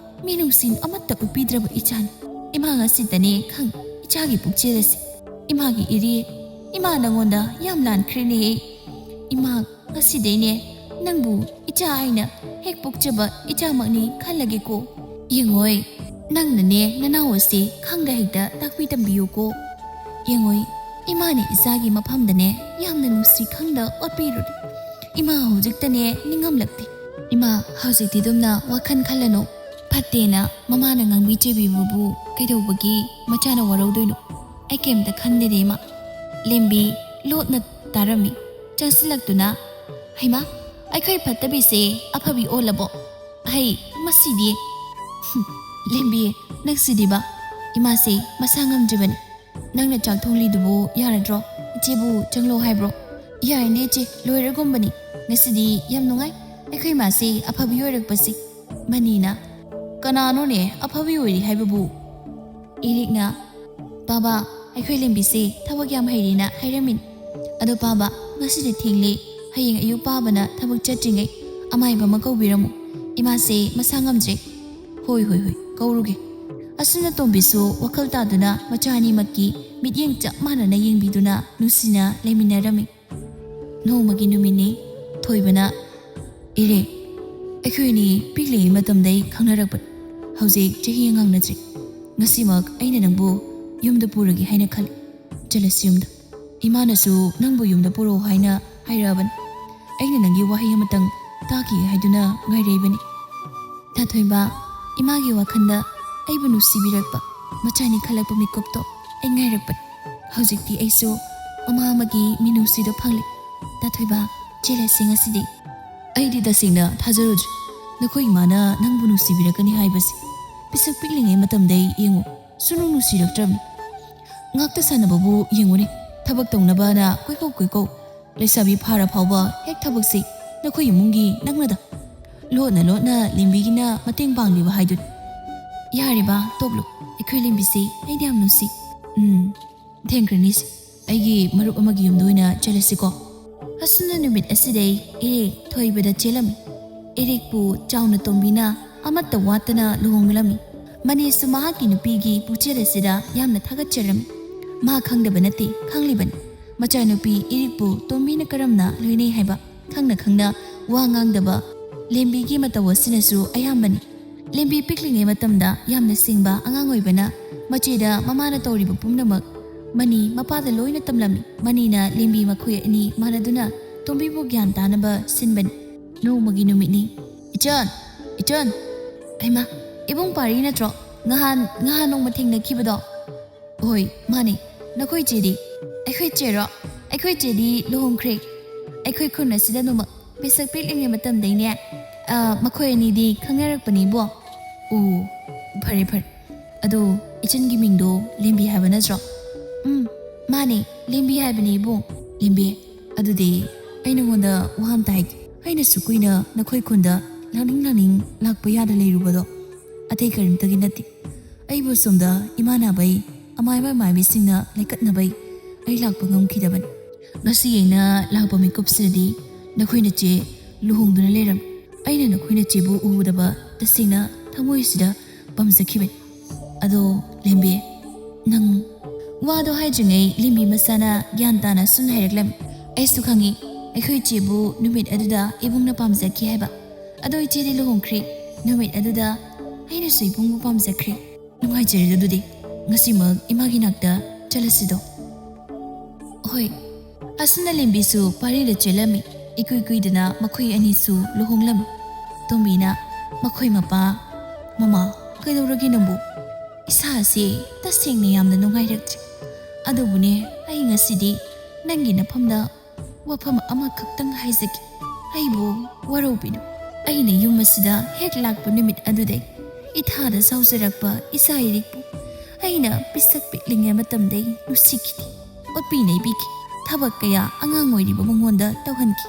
ꯃꯤꯅꯨꯡꯁꯤ ꯑꯃꯠꯇ ꯎꯠꯄꯤꯗ꯭ꯔꯕ ꯏꯆꯥꯅꯤ꯫ ꯏꯃꯥ ꯉꯁꯤꯗꯅꯦ ꯈꯪ ꯏꯆꯥꯒꯤ ꯄꯨꯛꯆꯦꯜ ꯑꯁꯤ꯫ ꯏꯃꯥꯒꯤ ꯏꯔꯦ, ꯏꯃꯥ ꯅꯉꯣꯟꯗ ꯌꯥꯝ ꯂꯥꯟꯈ꯭ꯔꯦꯅꯦ꯫ ꯏꯃꯥ ꯉꯁꯤꯗꯩꯅꯦ ꯅꯪꯕꯨ ꯏꯆꯥ ꯍꯥꯏꯅ ꯍꯦꯛ ꯄꯣꯛꯆꯕ ꯏꯆꯥꯃꯛꯅꯤ ꯈꯜꯂꯒꯦꯀꯣ꯫ ꯌꯦꯡꯉꯣꯏ, ꯅꯪꯅꯅꯦ ꯅꯅꯥꯎ ꯑꯁꯤ ꯈꯪꯗ ꯍꯦꯛꯇ ꯇꯥꯛꯄꯤ ꯇꯝꯕꯤꯌꯨꯀꯣ꯫ ꯌꯦꯡꯉꯣꯏ, ꯏꯃꯥꯅ ꯏꯆꯥꯒꯤ ꯃꯐꯝꯗꯅꯦ ꯌꯥꯝꯅ ꯅꯨꯡꯁꯤ ꯈꯪꯗ ꯑꯣꯠꯄꯤꯔꯨꯔꯦ꯫ ꯏꯃꯥ ꯍꯧꯖꯤꯛꯇꯅꯦ ꯅꯤꯡꯉꯝꯂꯛꯇꯦ꯫ ꯏꯃꯥ, ꯍꯧꯖꯤꯛꯇꯤ ꯑꯗꯨꯝꯅ ꯋꯥꯈꯜ ꯈꯜꯂꯅꯨ꯫ ꯐꯠꯇꯦꯅ ꯃꯃꯥꯅ ꯉꯥꯡꯕꯤ ꯆꯩꯕꯤꯕꯕꯨ ꯀꯩꯗꯧꯕꯒꯤ ꯃꯆꯥꯅ ꯋꯥꯔꯧꯗꯣꯏꯅꯣ? ꯑꯩ ꯀꯩꯝꯇ ꯈꯟꯗꯦꯅꯦ ꯏꯃꯥ꯫" ꯂꯦꯝꯕꯤ ꯂꯣꯠꯅ ꯇꯥꯔꯝꯃꯤ꯫ ꯆꯪꯁꯤꯜꯂꯛꯇꯨꯅ, ꯍꯩꯃꯥ, ꯑꯩꯈꯣꯏ ꯐꯠꯇꯕꯤꯁꯦ ꯑꯐꯕꯤ ꯑꯣꯜꯂꯕꯣ? ꯍꯩ, ꯃꯁꯤꯗꯤ꯫ ꯍꯨꯝ, ꯂꯦꯝꯕꯤ, ꯅꯪꯁꯤꯗꯤꯕ꯫ ꯏꯃꯥꯁꯦ ꯃꯁꯥ ꯉꯝꯗ꯭ꯔꯤꯕꯅꯤ꯫ ꯅꯪꯅ ꯆꯥꯛ ꯊꯣꯡꯂꯤꯗꯨꯕꯨ ꯌꯥꯔꯗ꯭ꯔꯣ? ꯏꯆꯦꯕꯨ ꯆꯪꯂꯣ ꯍꯥꯏꯕ꯭ꯔꯣ? ꯌꯥꯔꯅꯦ ꯏꯆꯦ, ꯂꯣꯏꯔꯒꯨꯝꯕꯅꯤ꯫ ꯉꯁꯤꯗꯤ ꯌꯥꯝ ꯅꯨꯡꯉꯥꯏ ꯑꯩꯈꯣꯏ ꯏꯃꯥꯁꯦ ꯑꯐꯕꯤ ꯑꯣꯏꯔꯛꯄꯁꯦ꯫ ꯃꯅꯤꯅ, "ꯀꯅꯥꯅꯣꯅꯦ ꯑꯐꯕꯤ ꯑꯣꯏꯔꯤ ꯍꯥꯏꯕꯕꯨ?" ꯏꯔꯤꯛꯅ, "ꯄꯥꯕ, ꯑꯩꯈꯣꯏ ꯂꯦꯝꯕꯤꯁꯦ ꯊꯕꯛ ꯌꯥꯝ ꯍꯩꯔꯦꯅ ꯍꯥꯏꯔꯝꯃꯤꯅꯤ꯫ ꯑꯗꯣ ꯄꯥꯕ, ꯉꯁꯤꯗꯤ ꯊꯦꯡꯂꯦ, ꯍꯌꯦꯡ ꯑꯌꯨꯛ ꯄꯥꯕꯅ ꯊꯕꯛ ꯆꯠꯇ꯭ꯔꯤꯉꯩ ꯑꯃꯥꯏꯕ ꯑꯃ ꯀꯧꯕꯤꯔꯝꯃꯨ, ꯏꯃꯥꯁꯦ ꯃꯁꯥ ꯉꯝꯗ꯭ꯔꯦ꯫" "ꯍꯣꯏ, ꯍꯣꯏ, ꯍꯣꯏ, ꯀꯧꯔꯨꯒꯦ꯫" ꯑꯁꯨꯝꯅ ꯇꯣꯝꯕꯤꯁꯨ ꯋꯥꯈꯜ ꯇꯥꯗꯨꯅ ꯃꯆꯥ ꯑꯅꯤꯃꯛꯀꯤ ꯃꯤꯠꯌꯦꯡ ꯆꯞ ꯃꯥꯟꯅꯅ ꯌꯦꯡꯕꯤꯗꯨꯅ ꯅꯨꯡꯁꯤꯅ ꯂꯩꯃꯤꯟꯅꯔꯝꯃꯤ꯫ ꯅꯣꯡꯃꯒꯤ ꯅꯨꯃꯤꯠꯅꯤ꯫ ꯊꯣꯏꯕꯅ, "ꯏꯔꯦ, ꯑꯩꯈꯣꯏ ꯑꯅꯤ ꯄꯤꯛꯂꯤꯉꯩ ꯃꯇꯝꯗꯩ ꯈꯪꯅꯔꯛꯄꯅꯤ꯫ ꯍꯧꯖꯤꯛ ꯆꯍꯤ ꯑꯉꯥꯡ ꯅꯠꯇ꯭ꯔꯦ꯫ ꯉꯁꯤꯃꯛ ꯑꯩꯅ ꯅꯪꯕꯨ ꯌꯨꯝꯗ ꯄꯨꯔꯒꯦ ꯍꯥꯏꯅ ꯈꯜꯂꯤ꯫ ꯆꯠꯂꯁꯤ ꯌꯨꯝꯗ꯫ ꯏꯃꯥꯅꯁꯨ ꯅꯪꯕꯨ ꯌꯨꯝꯗ ꯄꯨꯔꯛꯑꯣ ꯍꯥꯏꯅ ꯍꯥꯏꯔꯛꯑꯕꯅꯤ꯫ ꯑꯩꯅ ꯅꯪꯒꯤ ꯋꯥꯍꯩ ꯑꯃꯇꯪ ꯇꯥꯈꯤꯒꯦ ꯍꯥꯏꯗꯨꯅ ꯉꯥꯏꯔꯛꯏꯕꯅꯤ꯫" ꯇꯥꯊꯣꯏꯕ, ꯏꯃꯥꯒꯤ ꯋꯥꯈꯜꯗ ꯑꯩꯕꯨ ꯅꯨꯡꯁꯤꯕꯤꯔꯛꯄ ꯃꯆꯥꯅꯤ ꯈꯜꯂꯛꯄ ꯃꯤꯀꯨꯞꯇꯣ ꯑꯩ ꯉꯥꯏꯔꯛꯄꯅꯤ꯫ ꯍꯧꯖꯤꯛꯇꯤ ꯑꯩꯁꯨ ꯃꯃꯥ ꯑꯃꯒꯤ ꯃꯤꯅꯨꯡꯁꯤꯗꯣ ꯐꯪꯂꯦ꯫ ꯇꯥꯊꯣꯏꯕ, ꯆꯦꯜꯂꯁꯤ ꯉꯁꯤꯗꯤ꯫ ꯑꯩꯗꯤ ꯇꯁꯦꯡꯅ ꯊꯥꯖꯔꯨꯗ꯭ꯔꯦ ꯅꯈꯣꯏ ꯏꯃꯥꯅ ꯅꯪꯕꯨ ꯅꯨꯡꯁꯤꯕꯤꯔꯛꯀꯅꯤ ꯍꯥꯏꯕꯁꯦ꯫ ꯄꯤꯁꯛ ꯄꯤꯛꯂꯤꯉꯩ ꯃꯇꯝꯗꯩ ꯌꯦꯡꯉꯨ, ꯁꯨꯅꯨꯡ ꯅꯨꯡꯁꯤꯔꯛꯇ꯭ꯔꯕꯅꯤ꯫ ꯉꯥꯛꯇ ꯁꯥꯟꯅꯕꯕꯨ ꯌꯦꯡꯉꯨꯅꯦ, ꯊꯕꯛ ꯇꯧꯅꯕꯅ ꯀꯣꯏꯀꯧ ꯀꯣꯏꯀꯧ꯫ ꯂꯩꯁꯥꯕꯤ ꯐꯥꯔ ꯐꯥꯎꯕ ꯍꯦꯛ ꯊꯕꯛꯁꯦ ꯅꯈꯣꯏ ꯏꯃꯨꯡꯒꯤ ꯅꯪꯅꯗ꯫ ꯂꯣꯟꯅ ꯂꯣꯟꯅ ꯂꯦꯝꯕꯤꯒꯤꯅ ꯃꯇꯦꯡ ꯄꯥꯡꯂꯤꯕ ꯍꯥꯏꯗꯨꯅꯤ꯫ ꯌꯥꯔꯦꯕ, ꯇꯣꯛꯂꯣ꯫ ꯑꯩꯈꯣꯏ ꯂꯦꯝꯕꯤꯁꯦ ꯑꯩꯗꯤ ꯌꯥꯝ ꯅꯨꯡꯁꯤ꯫ ꯎꯝ, ꯊꯦꯡꯈ꯭ꯔꯅꯤꯁꯦ꯫ ꯑꯩꯒꯤ ꯃꯔꯨꯞ ꯑꯃꯒꯤ ꯌꯨꯝꯗ ꯑꯣꯏꯅ ꯆꯠꯂꯁꯤꯀꯣ꯫ ꯑꯁꯨꯝꯅ ꯅꯨꯃꯤꯠ ꯑꯁꯤꯗꯩ ꯏꯔꯤꯛ ꯊꯣꯏꯕꯗ ꯆꯦꯜꯂꯝꯃꯤ꯫ ꯏꯔꯤꯛꯄꯨ ꯆꯥꯎꯅ ꯇꯣꯝꯕꯤꯅ ꯑꯃꯠꯇ ꯋꯥꯠꯇꯅ ꯂꯨꯍꯣꯡꯂꯝꯃꯤ꯫ ꯃꯅꯤꯁꯨ ꯃꯍꯥꯛꯀꯤ ꯅꯨꯄꯤꯒꯤ ꯄꯨꯛꯆꯦꯜ ꯑꯁꯤꯗ ꯌꯥꯝꯅ ꯊꯥꯒꯠꯆꯔꯝꯃꯤ꯫ ꯃꯥ ꯈꯪꯗꯕ ꯅꯠꯇꯦ, ꯈꯪꯂꯤꯕꯅꯤ꯫ ꯃꯆꯥꯅꯨꯄꯤ ꯏꯔꯤꯛꯄꯨ ꯇꯣꯝꯕꯤꯅ ꯀꯔꯝꯅ ꯂꯣꯏꯅꯩ ꯍꯥꯏꯕ ꯈꯪꯅ ꯈꯪꯅ ꯋꯥ ꯉꯥꯡꯗꯕ ꯂꯦꯝꯕꯤꯒꯤ ꯃꯇꯧ ꯑꯁꯤꯅꯁꯨ ꯑꯌꯥꯝꯕꯅꯤ꯫ ꯂꯦꯝꯕꯤ ꯄꯤꯛꯂꯤꯉꯩ ꯃꯇꯝꯗ ꯌꯥꯝꯅ ꯁꯤꯡꯕ ꯑꯉꯥꯡ ꯑꯣꯏꯕꯅ ꯃꯆꯦꯗ ꯃꯃꯥꯅ ꯇꯧꯔꯤꯕ ꯄꯨꯝꯅꯃꯛ ꯃꯅꯤ ꯃꯄꯥꯗ ꯂꯣꯏꯅ ꯇꯝꯂꯝꯃꯤ꯫ ꯃꯅꯤꯅ ꯂꯦꯝꯕꯤ ꯃꯈꯣꯏ ꯑꯅꯤ ꯃꯥꯟꯅꯗꯨꯅ ꯇꯣꯝꯕꯤꯕꯨ ꯒ꯭ꯌꯥꯟ ꯇꯥꯅꯕ ꯁꯤꯟꯕꯅꯤ꯫ ꯅꯣꯡꯃꯒꯤ ꯅꯨꯃꯤꯠꯅꯤ꯫ "ꯏꯆꯟ! ꯏꯆꯟ!" "ꯍꯩꯃꯥ, ꯏꯕꯨꯡ ꯄꯥꯔꯤ ꯅꯠꯇ꯭ꯔꯣ? ꯉꯍꯥꯟ, ꯉꯍꯥꯟ ꯅꯣꯡꯃ ꯊꯦꯡꯅꯈꯤꯕꯗꯣ?" "ꯍꯣꯏ, ꯃꯥꯅꯦ꯫ ꯅꯈꯣꯏ ꯆꯦꯗꯤ?" "ꯑꯩꯈꯣꯏ ꯆꯦꯔꯣ? ꯑꯩꯈꯣꯏ ꯆꯦꯗꯤ ꯂꯨꯍꯣꯡꯈ꯭ꯔꯦ꯫ ꯑꯩꯈꯣꯏ ꯈꯨꯟ ꯑꯁꯤꯗ ꯅꯣꯡꯃ ꯄꯤꯁꯛ ꯄꯤꯛꯂꯤꯉꯩ ꯃꯇꯝꯗꯩꯅꯦ, ꯑ, ꯃꯈꯣꯏ ꯑꯅꯤꯗꯤ ꯈꯪꯅꯔꯛꯄꯅꯤꯕꯣ꯫ ꯑꯣ, ꯐꯔꯦ ꯐꯔꯦ꯫ ꯑꯗꯣ ꯏꯆꯟꯒꯤ ꯃꯤꯡꯗꯣ ꯂꯦꯝꯕꯤ ꯍꯥꯏꯕ ꯅꯠꯇ꯭ꯔꯣ? ꯎꯝ, ꯃꯥꯅꯦ, ꯂꯦꯝꯕꯤ ꯍꯥꯏꯕꯅꯦ ꯏꯕꯨꯡ꯫ ꯂꯦꯝꯕꯤ, ꯑꯗꯨꯗꯤ ꯑꯩ ꯅꯉꯣꯟꯗ ꯋꯥ ꯑꯝꯇ ꯍꯥꯏꯒꯦ꯫ ꯑꯩꯅꯁꯨ ꯀꯨꯏꯅ ꯅꯈꯣꯏ ꯈꯨꯟꯗ ꯂꯥꯛꯅꯤꯡ ꯂꯥꯛꯅꯤꯡ ꯂꯥꯛꯄ ꯌꯥꯗ ꯂꯩꯔꯨꯕꯗꯣ ꯑꯇꯩ ꯀꯔꯤꯝꯇꯒꯤ ꯅꯠꯇꯦ꯫ ꯑꯩꯕꯨ ꯁꯣꯝꯗ ꯏꯃꯥꯟꯅꯕꯩ ꯑꯃꯥꯏꯕ ꯑꯃꯥꯏꯕꯤꯁꯤꯡꯅ ꯂꯩꯀꯠꯅꯕꯩ ꯑꯩ ꯂꯥꯛꯄ ꯉꯝꯈꯤꯗꯕꯅꯤ꯫ ꯉꯁꯤ ꯑꯩꯅ ꯂꯥꯛꯄ ꯃꯤꯀꯨꯞꯁꯤꯗꯗꯤ ꯅꯈꯣꯏ ꯅꯆꯦ ꯂꯨꯍꯣꯡꯗꯨꯅ ꯂꯩꯔꯝꯃꯤ꯫ ꯑꯩꯅ ꯅꯈꯣꯏ ꯅꯆꯦꯕꯨ ꯎꯕꯗꯕ ꯇꯁꯦꯡꯅ ꯊꯃꯣꯏꯁꯤꯗ ꯄꯥꯝꯖꯈꯤꯕꯅꯤ꯫ ꯑꯗꯣ ꯂꯦꯝꯕꯤ, ꯅꯪ ꯋꯥꯗꯣ ꯍꯥꯏꯗ꯭ꯔꯤꯉꯩ ꯂꯦꯝꯕꯤ ꯃꯁꯥꯅ ꯒ꯭ꯌꯥꯟ ꯇꯥꯅ ꯁꯨꯝ ꯍꯥꯏꯔꯛꯂꯝꯃꯤ꯫ ꯑꯩꯁꯨ ꯈꯪꯉꯤ, ꯑꯩꯈꯣꯏ ꯏꯆꯦꯕꯨ ꯅꯨꯃꯤꯠ ꯑꯗꯨꯗ ꯏꯕꯨꯡꯅ ꯄꯥꯝꯖꯈꯤ ꯍꯥꯏꯕ꯫ ꯑꯗꯣ ꯏꯆꯦꯗꯤ ꯂꯨꯍꯣꯡꯈ꯭ꯔꯦ꯫ ꯅꯨꯃꯤꯠ ꯑꯗꯨꯗ ꯑꯩꯅꯁꯨ ꯏꯕꯨꯡꯕꯨ ꯄꯥꯝꯖꯈ꯭ꯔꯦ꯫ ꯅꯨꯡꯉꯥꯏꯖꯔꯦ, ꯑꯗꯨꯗꯤ ꯉꯁꯤꯃꯛ ꯏꯃꯥꯒꯤ ꯅꯥꯛꯇ ꯆꯠꯂꯁꯤꯗꯣ꯫ ꯍꯣꯏ꯫ ꯑꯁꯨꯝꯅ ꯂꯦꯝꯕꯤꯁꯨ ꯄꯥꯔꯤꯗ ꯆꯦꯜꯂꯝꯃꯤ꯫ ꯏꯀꯨꯏ ꯀꯨꯏꯗꯅ ꯃꯈꯣꯏ ꯑꯅꯤꯁꯨ ꯂꯨꯍꯣꯡꯂꯝꯃꯤ꯫ ꯇꯣꯝꯕꯤꯅ ꯃꯈꯣꯏ ꯃꯄꯥ, "ꯃꯃꯥ, ꯀꯩꯗꯧꯔꯒꯦ ꯅꯪꯕꯨ? ꯏꯁꯥꯁꯦ ꯇꯁꯦꯡꯅ ꯌꯥꯝꯅ ꯅꯨꯡꯉꯥꯏꯔꯛꯇ꯭ꯔꯦ꯫ ꯑꯗꯨꯕꯨꯅꯦ, ꯑꯩ ꯉꯁꯤꯗꯤ ꯅꯪꯒꯤ ꯅꯐꯝꯗ ꯋꯥꯐꯝ ꯑꯃꯈꯛꯇꯪ ꯍꯥꯏꯖꯒꯦ꯫ ꯑꯩꯕꯨ ꯋꯥꯔꯧꯕꯤꯅꯨ꯫ ꯑꯩꯅ ꯌꯨꯝ ꯑꯁꯤꯗ ꯍꯦꯛ ꯂꯥꯛꯄ ꯅꯨꯃꯤꯠ ꯑꯗꯨꯗꯩ ꯏꯊꯥꯗ ꯁꯥꯎꯖꯔꯛꯄ ꯏꯆꯥ ꯏꯔꯤꯛꯄꯨ ꯑꯩꯅ ꯄꯤꯁꯛ ꯄꯤꯛꯂꯤꯉꯩ ꯃꯇꯝꯗꯩ ꯅꯨꯡꯁꯤꯈꯤꯗꯦ꯫ ꯑꯣꯠꯄꯤ ꯅꯩꯕꯤꯈꯤ꯫ ꯊꯕꯛ ꯀꯌꯥ ꯑꯉꯥꯡ ꯑꯣꯏꯔꯤꯕ ꯃꯉꯣꯟꯗ ꯇꯧꯍꯟꯈꯤ꯫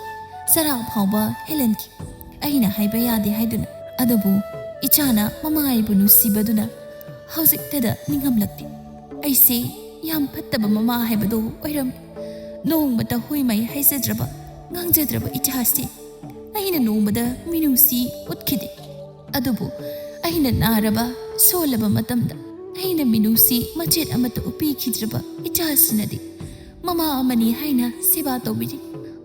ꯆꯔꯥ ꯐꯥꯎꯕ ꯍꯦꯜꯍꯟꯈꯤ꯫ ꯑꯩꯅ ꯍꯥꯏꯕ ꯌꯥꯗꯦ ꯍꯥꯏꯗꯨꯅ꯫ ꯑꯗꯨꯕꯨ ꯏꯆꯥꯅ ꯃꯃꯥ ꯑꯩꯕꯨ ꯅꯨꯡꯁꯤꯕꯗꯨꯅ ꯍꯧꯖꯤꯛꯇꯗ ꯅꯤꯡꯉꯝꯂꯛꯂꯤ꯫ ꯑꯩꯁꯦ ꯌꯥꯝ ꯐꯠꯇꯕ ꯃꯃꯥ ꯍꯥꯏꯕꯗꯨ ꯑꯣꯏꯔꯝꯃꯤ꯫ ꯅꯣꯡꯃꯇ ꯍꯨꯏ ꯃꯩ ꯍꯥꯏꯖꯗ꯭ꯔꯕ, ꯉꯥꯡꯖꯗ꯭ꯔꯕ ꯏꯆꯥꯁꯤ ꯑꯩꯅ ꯅꯣꯡꯃꯗ ꯃꯤꯅꯨꯡꯁꯤ ꯎꯠꯈꯤꯗꯦ꯫ ꯑꯗꯨꯕꯨ ꯑꯩꯅ ꯅꯥꯔꯕ, ꯁꯣꯜꯂꯕ ꯃꯇꯝꯗ ꯑꯩꯅ ꯃꯤꯅꯨꯡꯁꯤ ꯃꯆꯦꯠ ꯑꯃꯠꯇ ꯎꯠꯄꯤꯈꯤꯗ꯭ꯔꯕ ꯏꯆꯥꯁꯤꯅꯗꯤ ꯃꯃꯥ ꯑꯃꯅꯤ ꯍꯥꯏꯅ ꯁꯦꯕꯥ ꯇꯧꯕꯤꯔꯤ꯫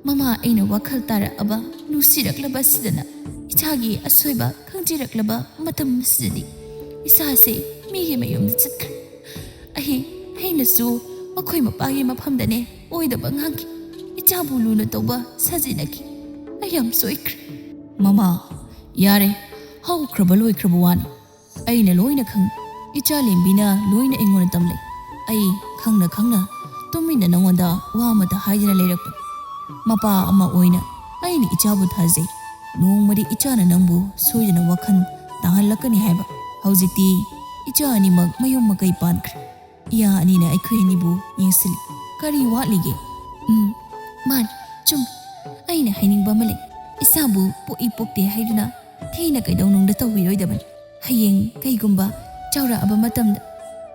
ꯃꯃꯥ ꯑꯩꯅ ꯋꯥꯈꯜ ꯇꯥꯔꯛꯑꯕ, ꯅꯨꯡꯁꯤꯔꯛꯂꯕ ꯑꯁꯤꯗꯅ ꯏꯆꯥꯒꯤ ꯑꯁꯣꯏꯕ ꯈꯪꯖꯔꯛꯂꯕ ꯃꯇꯝ ꯑꯁꯤꯗꯗꯤ ꯏꯆꯥꯁꯦ ꯃꯤꯒꯤ ꯃꯌꯨꯝꯗ ꯆꯠꯈ꯭ꯔꯦ꯫ ꯑꯩ, ꯑꯩꯅꯁꯨ ꯃꯈꯣꯏ ꯃꯄꯥꯒꯤ ꯃꯐꯝꯗꯅꯦ ꯑꯣꯏꯗꯕ ꯉꯥꯡꯈꯤ꯫ ꯏꯆꯥꯕꯨ ꯂꯨꯅ ꯇꯧꯕ ꯁꯥꯖꯤꯟꯅꯈꯤ꯫ ꯑꯩ ꯌꯥꯝ ꯁꯣꯏꯈ꯭ꯔꯦ꯫ ꯃꯃꯥ, ꯌꯥꯔꯦ, ꯍꯧꯈ꯭ꯔꯕ ꯂꯣꯏꯈ꯭ꯔꯕ ꯋꯥꯅꯤ꯫ ꯑꯩꯅ ꯂꯣꯏꯅ ꯈꯪꯏ꯫ ꯏꯆꯥ ꯂꯦꯝꯕꯤꯅ ꯂꯣꯏꯅ ꯑꯩꯉꯣꯟꯗ ꯇꯝꯂꯦ꯫ ꯑꯩ ꯈꯪꯅ ꯈꯪꯅ ꯇꯨꯃꯤꯟꯅ ꯅꯉꯣꯟꯗ ꯋꯥ ꯑꯃꯇ ꯍꯥꯏꯗꯅ ꯂꯩꯔꯛꯄꯅꯤ꯫ ꯃꯄꯥ ꯑꯃ ꯑꯣꯏꯅ ꯑꯩꯅ ꯏꯆꯥꯕꯨ ꯊꯥꯖꯩ꯫ ꯅꯣꯡꯃꯗꯤ ꯏꯆꯥꯅ ꯅꯪꯕꯨ ꯁꯣꯏꯗꯅ ꯋꯥꯈꯜ ꯇꯥꯍꯜꯂꯛꯀꯅꯤ ꯍꯥꯏꯕ꯫ ꯍꯧꯖꯤꯛꯇꯤ ꯏꯆꯥ ꯑꯅꯤꯃꯛ ꯃꯌꯨꯝ ꯃꯀꯩ ꯄꯥꯟꯈ꯭ꯔꯦ꯫ ꯏꯌꯥ ꯑꯅꯤꯅ ꯑꯩꯈꯣꯏ ꯑꯅꯤꯕꯨ ꯌꯦꯡꯁꯤꯜꯂꯤ꯫ ꯀꯔꯤ ꯋꯥꯠꯂꯤꯒꯦ? ꯎꯝ, ꯃꯥꯅꯤ, ꯆꯨꯝꯃꯤ꯫ ꯑꯩꯅ ꯍꯥꯏꯅꯤꯡꯕ ꯑꯃ ꯂꯩ꯫ ꯏꯆꯥꯕꯨ ꯄꯣꯛꯏ ꯄꯣꯛꯇꯦ ꯍꯥꯏꯗꯨꯅ ꯊꯤꯅ ꯀꯩꯗꯧꯅꯨꯡꯗ ꯇꯧꯕꯤꯔꯣꯏꯗꯕꯅꯤ꯫ ꯍꯌꯦꯡ ꯀꯩꯒꯨꯝꯕ ꯆꯥꯎꯔꯛꯑꯕ ꯃꯇꯝꯗ,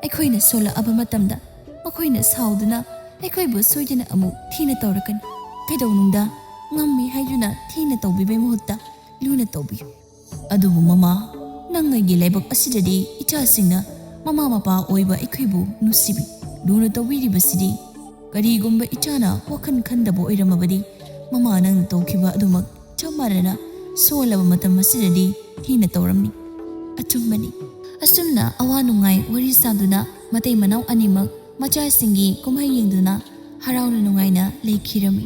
ꯑꯩꯈꯣꯏꯅ ꯁꯣꯜꯂꯛꯑꯕ ꯃꯇꯝꯗ, ꯃꯈꯣꯏꯅ ꯁꯥꯎꯗꯨꯅ ꯑꯩꯈꯣꯏꯕꯨ ꯁꯣꯏꯗꯅ ꯑꯃꯨꯛ ꯊꯤꯅ ꯇꯧꯔꯛꯀꯅꯤ꯫ ꯀꯩꯗꯧꯅꯨꯡꯗ ꯉꯝꯃꯤ ꯍꯥꯏꯗꯨꯅ ꯊꯤꯅ ꯇꯧꯕꯤꯕꯩ ꯃꯍꯨꯠꯇ ꯂꯨꯅ ꯇꯧꯕꯤꯌꯨ꯫ ꯑꯗꯨꯕꯨ ꯃꯃꯥ, ꯅꯪ ꯑꯩꯒꯤ ꯂꯥꯏꯕꯛ ꯑꯁꯤꯗꯗꯤ ꯏꯆꯥꯁꯤꯡꯅ ꯃꯃꯥ ꯃꯄꯥ ꯑꯣꯏꯕ ꯑꯩꯈꯣꯏꯕꯨ ꯅꯨꯡꯁꯤꯕꯤ, ꯂꯨꯅ ꯇꯧꯕꯤꯔꯤꯕꯁꯤꯗꯤ꯫ ꯀꯔꯤꯒꯨꯝꯕ ꯏꯆꯥꯅ ꯋꯥꯈꯜ ꯈꯟꯗꯕ ꯑꯣꯏꯔꯝꯃꯕꯗꯤ, ꯃꯃꯥ ꯅꯪꯅ ꯇꯧꯈꯤꯕ ꯑꯗꯨꯃꯛ ꯆꯞ ꯃꯥꯟꯅꯅ ꯁꯣꯜꯂꯕ ꯃꯇꯝ ꯑꯁꯤꯗꯗꯤ ꯍꯦꯟꯅ ꯇꯧꯔꯝꯅꯤ꯫ ꯑꯆꯨꯝꯕꯅꯤ꯫ ꯑꯁꯨꯝꯅ ꯑꯋꯥ ꯅꯨꯡꯉꯥꯏ ꯋꯥꯔꯤ ꯁꯥꯗꯨꯅ ꯃꯇꯩ ꯃꯅꯥꯎ ꯑꯅꯤꯃꯛ ꯃꯆꯥꯁꯤꯡꯒꯤ ꯀꯨꯝꯍꯩ ꯌꯦꯡꯗꯨꯅ ꯍꯔꯥꯎꯅ ꯅꯨꯡꯉꯥꯏꯅ ꯂꯩꯈꯤꯔꯝꯃꯤ꯫